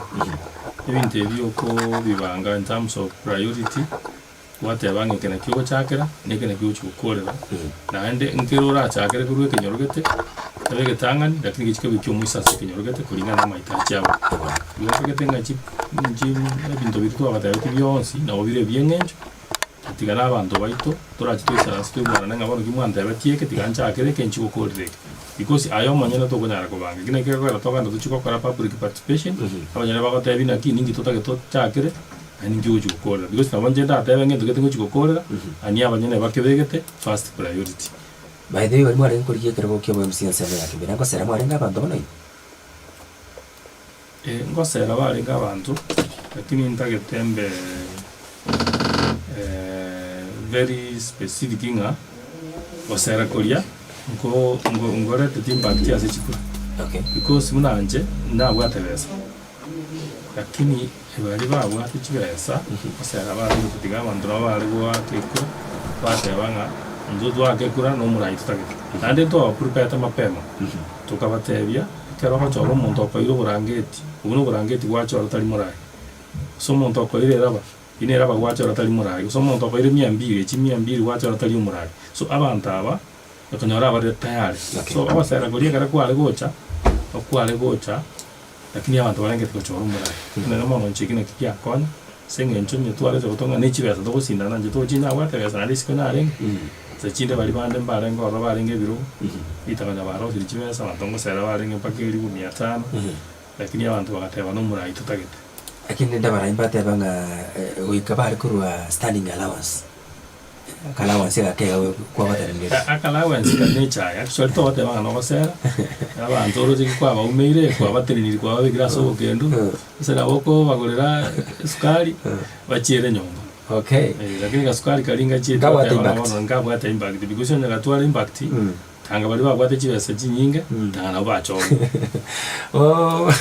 Ebinto ebi okobibanga in terms of priority, gwateba ng'a eke nakio ogochakera, na eke nakio ogochi gokorera, naende nkere orachakere korwa ekenyoro gete, kebe egetang'ani lakini gechi kebe ekiomoiso ase ekenyoro gete koringana na amahitaji abo. Igo ntagete ng'a chi chi ebinto biria twabatebetie bionsi nabo bire ebieng'encho. Tiga na abanto baito torache toisaranse toigwanane ng'a bono ki mwantebetie eke, tiga nchakere eke nchie gokorera eke. Because aye omonyene tokonyara kobanga. Eki nakio gekogera togenda tochie gokora public participation, abanyene bagotebia naki ninki totagete tochakere, naende ninki ogochia gokorera. Because nabo inche ndatebe ng'a egento gete ngochia gokorera, ania abanyene bakebegete first priority. By the way baria mwarenge korigia ekerogo kia obo MC ensemo ya Kibera ngosera mwarenge abanto bono inwe? Eh, ngosera barenge abanto, lakini ntagete mbe very specific ng'a gosera koria nko nko nkoreteti impact ase chikura. Okay. Because buna inche nabwate besa, lakini baria babwate chibesa, gosera barenge gotiga abanto nabo bare goaka ekura, bateba ng'a intwe twaka ekura na omorai totagete. Naende ntwaba preparete mapema, tokabatebia. Ekero ogochora omonto okoeire oborangeti, obwo noborangeti gwachora tari moraai. Gose omonto okoeire eraba, eyio neraba gwachora tari moraai. Gose omonto okoeire mia mbiri, echi mia mbiri gwachora tari omoraai. So abanto aba, okonyora abarire tayari. So ogosera koria ekero kware gocha, okware gocha, lakini abanto barengete gochora omoraai. Nere mono inche eki naki giakonya, ase eng'encho onye twarete gotong'ana ne chibesa togosindana inche togochia nabwate ebesa naende isiko narenge. Ase chinde baria bande mbarenge ororo barenge ebirogo, ritang'ani barosirie chibesa abanto ngosera barenge mpaka elifu mia tano, lakini abanto bagateba nomorai totagete. Lakini rende abarai mbateba ng'a goika bare korwa standing allowance, aka allowance aka iga kwabateneneire. Aka allowance kari na echae, actually togoteba ng'a nogosera, abanto oroche ki kwabaumeire, kwabatenenirie kwababekire ase obokendu, gose nabo okobagorera esukari, bachiere nyomba. Okay. Eh, lakini gasukari karia ngachiete Nkabwate goteba ng'a impact. bono nkabwate impact because onye gatwara impact, tanga baria babwate chibesa chinyinge, tanga nabo bachorwa. Oh,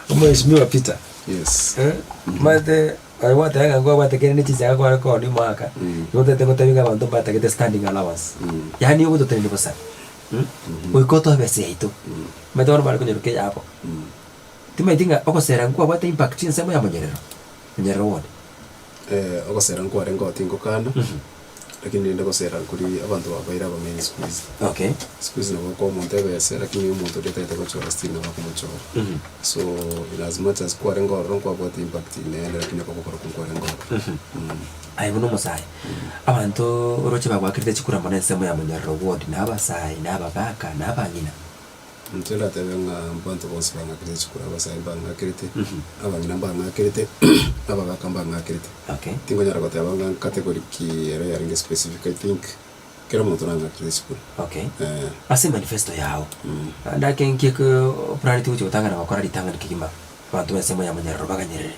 Omheshimiwa Peter. Yes. Eh, omanyete oyo gwateba ng'a nkwabwate kende ne chinsaga kware koonia omwaka, igo otagete gotebi ng'a abanto mbatagete standing allowance. Yaani ogototenenia bosa. Goika otoe ebesa yaito. Omanyete bono bare konyeruka eyabo. Timanyeti ng'a ogosera nkwabwate impact ensemo ya monyerero, monyerero one. Ogosera nkwarenge oo tingokana, lakini rende ogosera nkoria abanto babeire abang'aini siku hizi. Okay. Siku hizi nabo okoa omonto ebese lakini omonto oria otagete gochora still nabo akomochora. So in as much as kwarenge ororo nkwabwate impact inene lakini okoboko nkwarenge ororo. Aye buna omosae, abanto oroche bagwakerete chikura mono ensemo ya monyerero ward na abasae, na abagaka, na abang'ina. Intwe ndatebe ng'a abanto bonsi bang'akerete chikura, abasae mbang'akerete, abang'ina mbang'akerete, abagaka mbang'akerete. Okay. Tingonyara goteba ng'a category ki ero yarenge specific, I think kera omonto nang'akerete chikura. Okay. Eh. Ase emanifesto yao, ndake nki eke oplaneti gochia gotang'ana gokora ritang'ani kegima abanto b'ensemo ya monyararo baganyerere?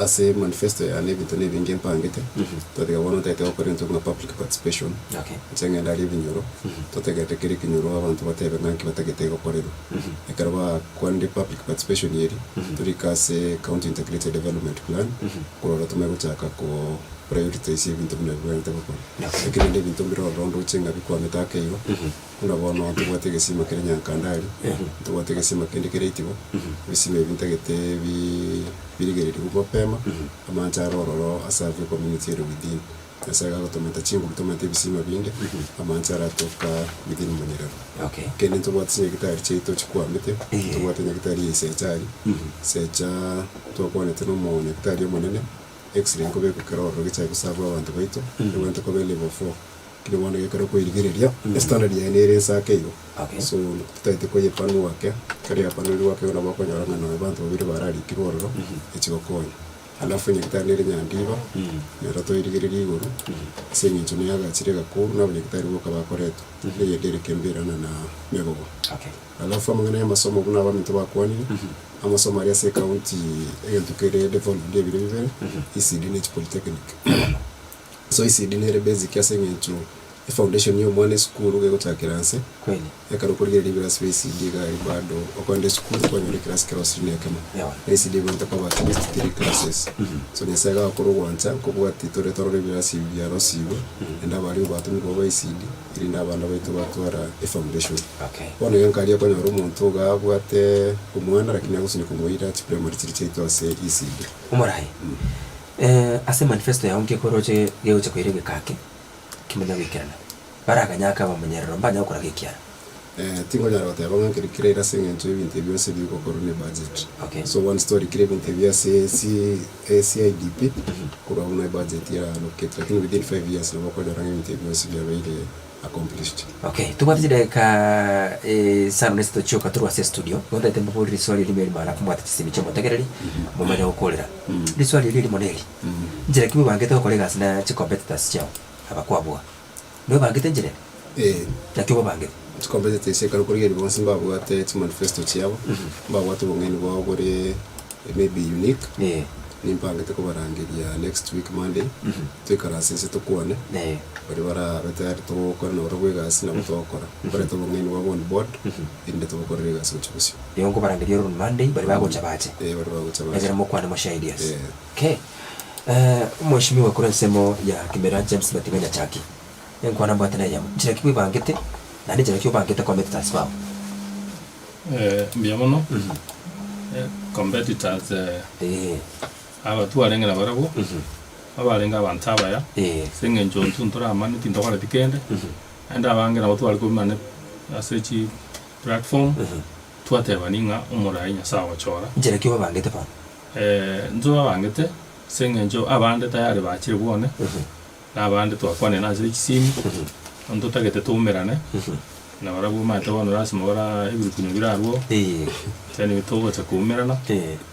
Ase manifesto yane ebinto na ebinge mpangete, twatiga bono ntagete gokora egento buna public participation, Okay. inche ng'ende aria ebinyoro, totegerere kera ekenyoro abanto batebe ng'a nki batagete gokorerwa. Ekero bakwanire public participation eria, torike ase county integrated development plan, korora tomanye gochaka ko prioritize ebinto buna bibwenerete gokorwa. Okay. Lakini rende ebinto mbire ororo ndoche ng'a bikwamete ake igo, Buna bono ntobwate egesima kere Nyankandari, ntobwate egesima kende kere Itibo, ebisima ebi ntagete bi birigererigwe mapema, amanche are ororo aserve ecommunity ere within. Nyasaye gagotomenta chinguru tomente ebisima binde, amanche aratoka within Monyerero. Okay. Kende ntobwate chinyagitari chiaito chikwamete, Eeh. ntobwate nyagitari ya Isecha aria, Isecha twakwanete na omonyagitari omonene, x-ray nkobekwa kera ororo gechake goserve abanto baito, ebwenerete koba elevel four. Lakini bono ekero okoirigereria, estandard yaye nere ense ake igo. Okay. So totagete koyepanua ake, ekero yapanurirwe ake igo nabo okonyora ng'a nonye abanto babere bararikirwe ororo, echigokonya. Alafu nyagetari nere Nyandiba, nero toirigererie igoro, ase eng'encho neyagachire egakuru na abanyagetari boka bakoretwa, neyende ere Kemberana na Megogo. Okay. Alafu amang'ana ya amasomo buna abaminto bakwanire, amasomo aria ase ecounty egento kere devolved ebire bibere, ECD ne chipolytechnic. So ECD nere basic ase eng'encho. Efoundation ya omwana esukuru gegochakera nse, Kweli. ekero okorigereria ebirasi bia ECD iga aria bado okoenda esukuru kwanyora ekerasi kerosirie na ekemo. Ewa. Na ECD ebwenerete koba at least three classes. So Nyasaye gagokora ogwancha, nkobwati tore torore ebirasi ebi biarosigwe, naende abarimu batomirwe ba ECD, erinde abana baito batwara efoundation. Okay. Bono iga nkaria okonyora omonto iga abwate omwana lakini agosinywa komoira chiprimary chiria chiaito ase ECD. Omorai, ase manifesto yao nki ekoroche gegocha koira egeka ake? Kimanya goikerana, baraganyake abamonyerero mbanya gokora gekiara. Tingonyara goteba ng'a nkeri keraire ase eng'encho y'ebinto ebi bionsi bigokorwa ne budget. Okay. So once twarikire ebinto ebi ase C CIDP, korwa abwo na ebudget eralocate lakini within 5 years nabo okonyora ng'a ebinto ebi bionsi biabeire accomplished. Okay, tobwate chidakika isano na isato chioka torwe ase estudio, igo ntagete mboborie riswali erimo erimo alafu mbwate chisemi chia omotegereri, momanye gokorera. Riswali erio erimo neri, Nchera ki mwebangete gokora egasi na chicompetitors chiao aba kwabua? Nwebangete nchera ende? Ee. Naki obabangete? Chicompetitors ekero okorigereria bonsi mbabwate chimanifesto chiabo, mbabwate obong'aini bwabo bore maybe unique, Ee. nimpangete kobarangeria next week Monday, toikaranse inse tokwane, Ee. baria barabe tayari togokora nabarabwo egasi nabo togokora, barete obong'aini bwabo on board, erinde tobokorere egasi gochia bosio. Igo nkobarangeria ore on Monday, baria bagocha bache. Ee, baria bagocha bache. Ekero mokwane mo share ideas. Ee. Okay. Omweshimiwa korwa ensemo ya Kimera James Mating'a Nyachaki, enkwana mbwate na eyemo, nchera ki bwebangete naende nchera ki obangete competitors bao? Mbuya mono, competitors Ee. aba twarenge nabarabwo, abarenge abanto abaya, Ee. ase eng'encho intwe ntoramanye tintokoreti kende, naende abange nabo tware koimana ase chi platform, twatebani ng'a omorai Nyasaye ogochora. Nchera ki obabangete bono? Intwe babangete ase eng'encho abande tayari bachire bwone, na abande twakwanire ase chisimi, ntotagete toumerane, na barabwo omanyete bono lasima bara ebirukunyo birarweo, then togocha koumerana,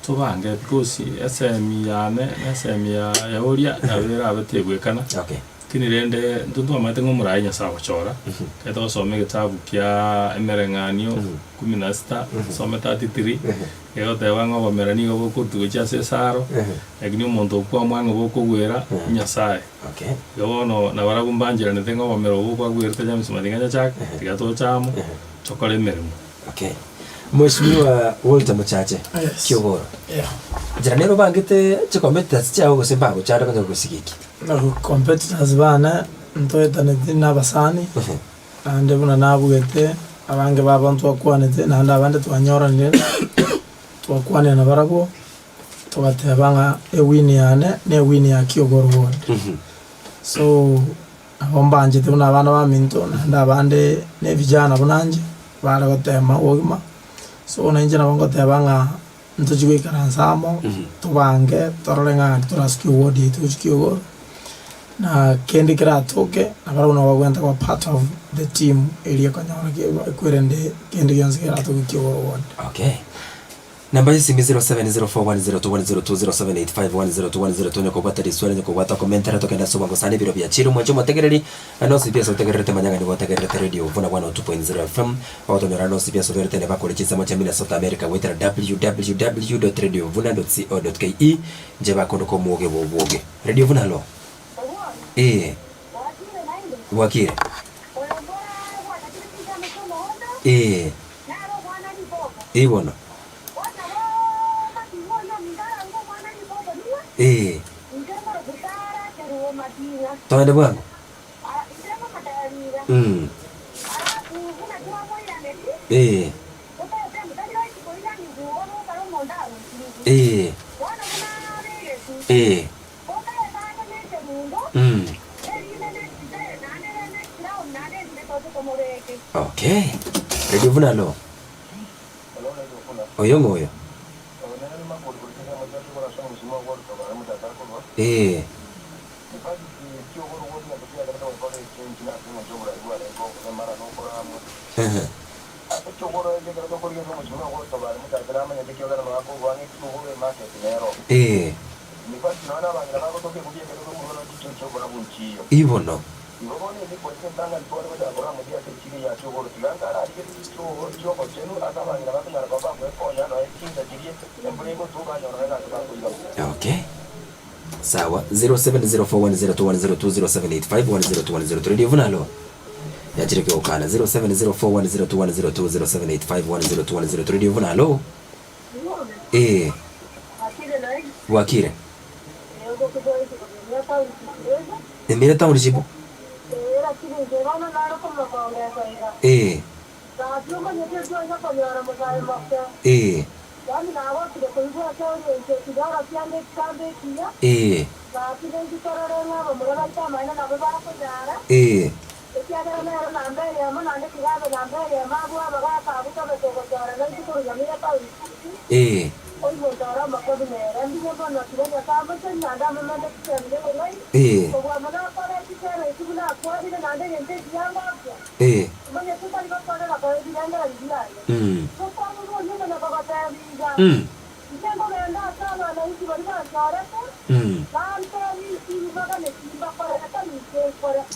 tobange because esemi yane na esemi ya ya oria nabo erabe tebwekana. Okay. Lakini rende intwe ntwamanyete ng'a omoraai Nyasae agochora, ekero togosoma egetabu kia Emereng'anio kumi na sita, osome 33, Egoteba ng'a obomera nigo bokorutwa gochia ase esaro, lakini omonto okwamwa ng'a bokogwera Nyasae. Okay. Igo bono nabarabwo mbancheranete ng'a obomera obo bwagwerete James Mating'a Nyachake, tiga toche amo, tokore emeremo. Okay. Mheshimiwa Walter Mochache, Yes. Kiogoro. Yeah. Nchera nere obangete chicompetitors chiago gose mbagochanda konya gosiga eki? Na competitors bane ntoetaneti na abasani, Naende buna nabuete, abange babo ntwakwanete, naende abande twanyoranire, twakwanire nabarabwo, togateba ng'a ewini yane na ewini ya Kiogoro ward. So, nabo mbanchete buna abana baminto, naende abande na evijana buna inche, bare gotema obogima, so na inche nabo ngoteba ng'a ntochie goikaransa amo, tobange, torore ng'a naki torasuke eward yaito gochia Kiogoro. Na kende keratoke, nabarabwo nabo bagwenerete koba part of the team eria ekonyora ki ekwerende kende gionsi keratoke ki'ogoro bonde. Okay. Namba y'esimi 0704102102 0785102102 onye kobwata riswali onye kobwata comment ere togende ase obwango sana ebiro biachire omwanche omotegereri naende onsi pi ase otegererete manya ng'a nigo otegererete radio buna 102.0 FM ogotonyora ande onsi pi ase oberete neba kore chinsemo chia Minnesota America goetera www.radiovuna.co.ke inche bakondoka omwoge bwa obwoge. Radio buna alo. Ee. Bwakire. Ee. Ee bono. Ee. Togende bwango. Mm. Ee. Ee. Ee. Mm. Okay. Radio buna alo. Oyo ng'o oyo? Ee. Ehe. Ee. Ii bono. Okay. Sawa, 0704102102, 0785102102. Radio Vunalo. Yachire kegokana 0704102102, 0785102102. Radio Vunalo. Eh. Bwakire. Emira township. Eh. Eh. Eh. Eh. Eh. Eh. Eh. Mm. Mm. Mm.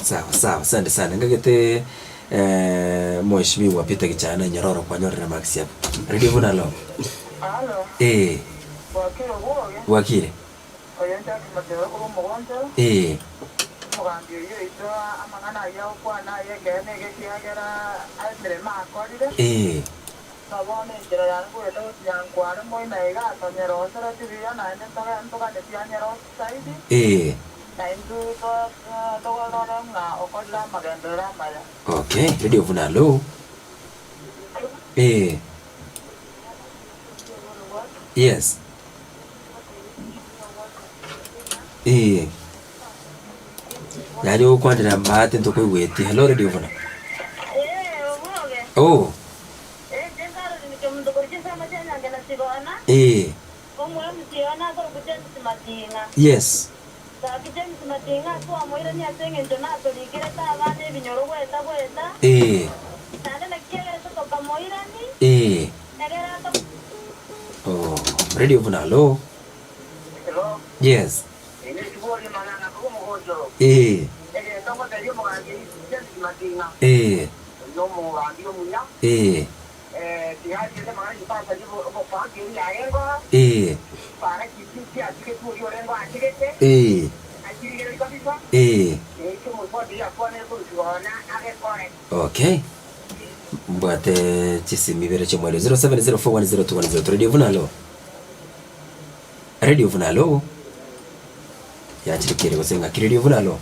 Sawa sawa, asante sana. Ngagete eh, Mheshimiwa Peter Gichana Nyororo kwanyorire marks yabo. Radio buna lo. Eh. Bwakire. Eh. Eh. Eh. Okay, Radio buna lo. Eh. Yes. Eh. Yaani ogokwanera maate ntokoigweti. Hello Radio buna. Oh. Eh. Yes. Eh. Eh. Oh, Radio buna hello. Yes. Eh. Eh. Eh. Eh. Eh. Eh. Okay. Mbwate chisimi ibere chiomweri 0704102103 Radio Vuna hello. Radio Vuna hello. Yachirikire gose ng'aki Radio Vuna hello.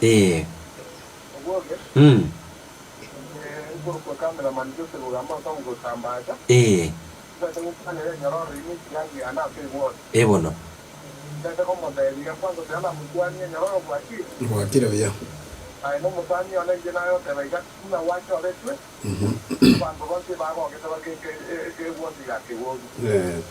Eh. Mm. Eh. Eh bono. Bwakire buya. Eh.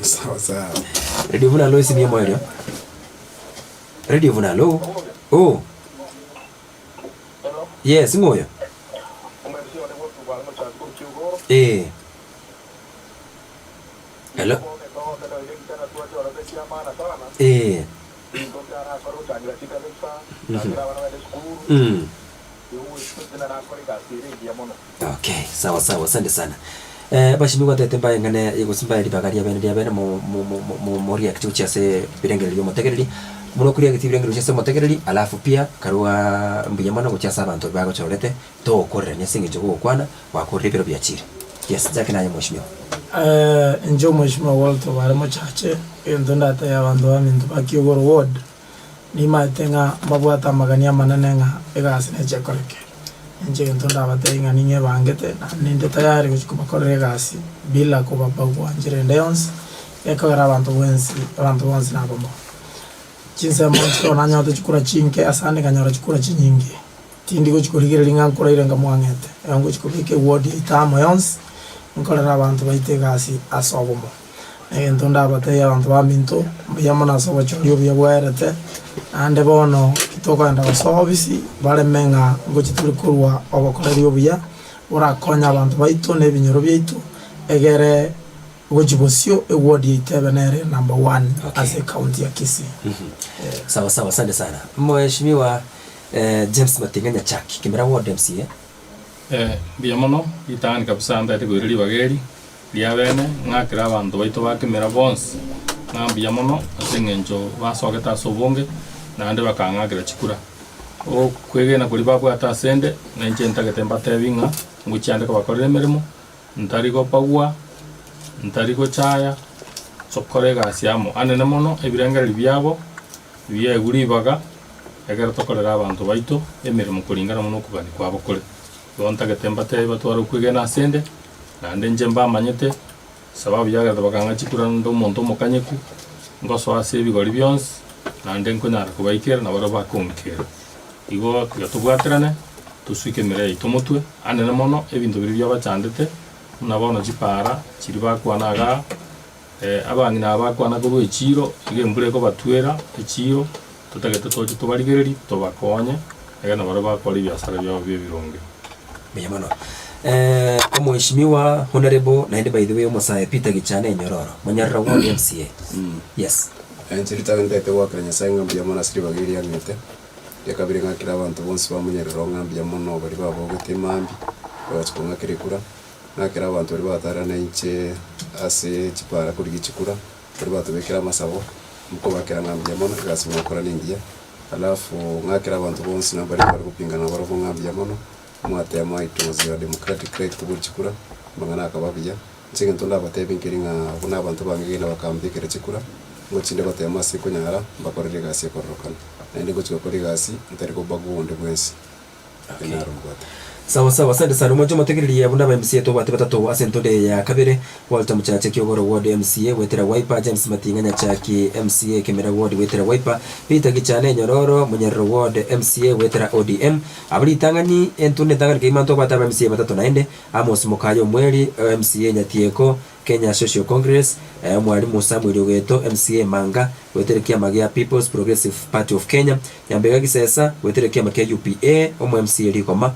Sawa sawa. Radio Vuna hello esimi emoerio. Radio Vuna hello. Oh. Yes, ng'oyo. Eh. Hello. Eh. Mhm. Mm. Okay, sawa sawa, asante sana. Eh, bashimi gwatete mbaye ng'ane gose mbaye ribaga riabene riabene mo mo mo mo mo react gochia ase ebirengererio bia omotegereri buna okoreact ebirengererio gochia ase omotegereri alafu pia karwa mbuya mono gochia ase abanto bagochorete togokorerania ase eng'encho gogokwana gwakorire ebiro biachire. Yes, Jack naye mweshimiwa. Eh, inche omweshimiwa Walter Obare Mochache, egento ndatebie abanto baminto ba Kiogoro Ward, Nimaete ng'a mbabwate amagani amanene ng'a egasi neche ekoreke. Inche egento ndabatebie ng'a ning'ebangete naende ninde tayari gochia kobakorera egasi bila kobabagua nchera ende yonsi, gekogera abanto bwensi abanto bonsi nabamo. Chinsemo nchiroo nanyorete chikura chinke asande nkanyora chikura chinyinge. Tindi gochia korigereria ng'a nkoraire nkamwang'ete, igo ngochia kobeka eward yaito amo yonsi, nkorere abanto baito egasi ase obomo. Egento ndabatebie abanto baminto, mbuya mono ase obochori obuya bwaerete, naende bono titokogenda gosoa obisi, bareme ng'a ngochia tore korwa obokoreri obuya, borakonye abanto baito na ebinyoro biaito, egere gochia bosio eward yaito ebe nere number one ase ecounty ya Kisii. Sawa sawa, asante sana Mheshimiwa. James Mating'a Nyachaki, Kimera Ward MCA. Mbuya mono, ritang'ani kabisa ntaete koira ribaga eri ria bene, ng'akere abanto baito ba Kimera bonsi ng'a mbuya mono ase eng'encho basogete ase obonge naende bakang'akera chikura. Okwegena koria babwate asende, na inche ntagete mbatebi ng'a ngochia nde kobakorera emeremo, ntari gopagua, ntari gochaya, tokore egasi amo. Anene mono ebirengererio biabo biaegwe ribaga ekero tokorera abanto baito emeremo koringana buna okogania kwabo kore. Igo ntagete mbatebi batware okwegena asende, naende inche mbamanyete, sababu yagerete bakang'a chikura nde omonto omokanyeku, ngosoa ase ebigori bionsi, naende nkonyara kobaikera na barabwo bakong'ikera. Igo tiga tobwaterane, tosuike emeremo yaito motwe, anene mono ebinto biria biabachandete, buna bono chipaara chiria bakwana igaa, Abang'ina aba bakwana korwa echiiro, iga embura ekobatwera echiiro, totagete toche tobarigererie, tobakonye, ekero nabarabwo bakora ebiasara biabo bi'ebironge. Mbuya mono. Omheshimiwa Honourable naende by the way omosae Peter Gichana Enyororo, Monyarira Ward MCA. Yes. Inche ritang'ani ntagete goakera Nyasae ng'a mbuya mono ase ribaga eri ang'ete, Eria kabere ng'akere abanto bonsi ba Monyarira ng'a mbuya mono baria babogete mambia, bagachia kong'akera ekura. Ng'akere abanto baria batarana nainche ase chipaara korigia chikura, baria batobekire amasabo, nkobakera ng'a mbuya mono, egasi mwakora nengiya. Alafu ng'akere abanto bonsi na baria bare gopingana nabarobwo ng'a mbuya mono, mwatema it was your democratic right koboria chikura, amang'ana akaba buya. Inche egento ndabatebie nkeri ng'a buna abanto bangegena bakambekera chikura, ngochinde gotema ase nkonyara mbakorere egasi ekororokana. Naende ngochia gokora egasi ntari kobagua onde bwensi. Okay. Sawa sawa, asante sana. Omwancho omotegereria buna aba MCA tobwate batato ase entonde eye ya kabere, Walter Muchache Kiogoro Ward MCA goetera Wiper, James Mating'a Nyachaki MCA Kemera Ward goetera Wiper, Peter Gichane Enyororo Munyariro Ward MCA goetera ODM. Abwo ritang'ani entonde entang'ani kegima ntobwate aba MCA batato naende, Amos Mokaya Omweri MCA Nyatieko, Kenya Social Congress, Omwalimu Samuel Ogeto, MCA Manga, goetera ekiama gia People's Progressive Party of Kenya, Nyambega Gisesa, goetera ekiama kia UPA, omo MCA Rigoma,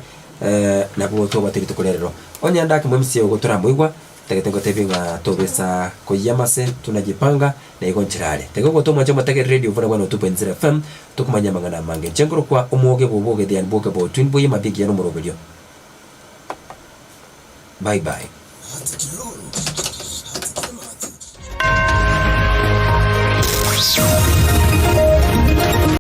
nabwo tobwate rituko ria rero. Onye ande ake mo MCA ogo toramoigwa, ntagete ngotebie ng'a tobesa koyia amase tunajipanga na igo nchera are. Tega ogote omwanche omotegerere Radio Vuna 102.0 FM, tokomanya amang'ana amange. Inche nkorokwa Omwoge bw'Obwoge the Unbwogable Twin Boy Mambia engiya nomoroberio. Bye bye.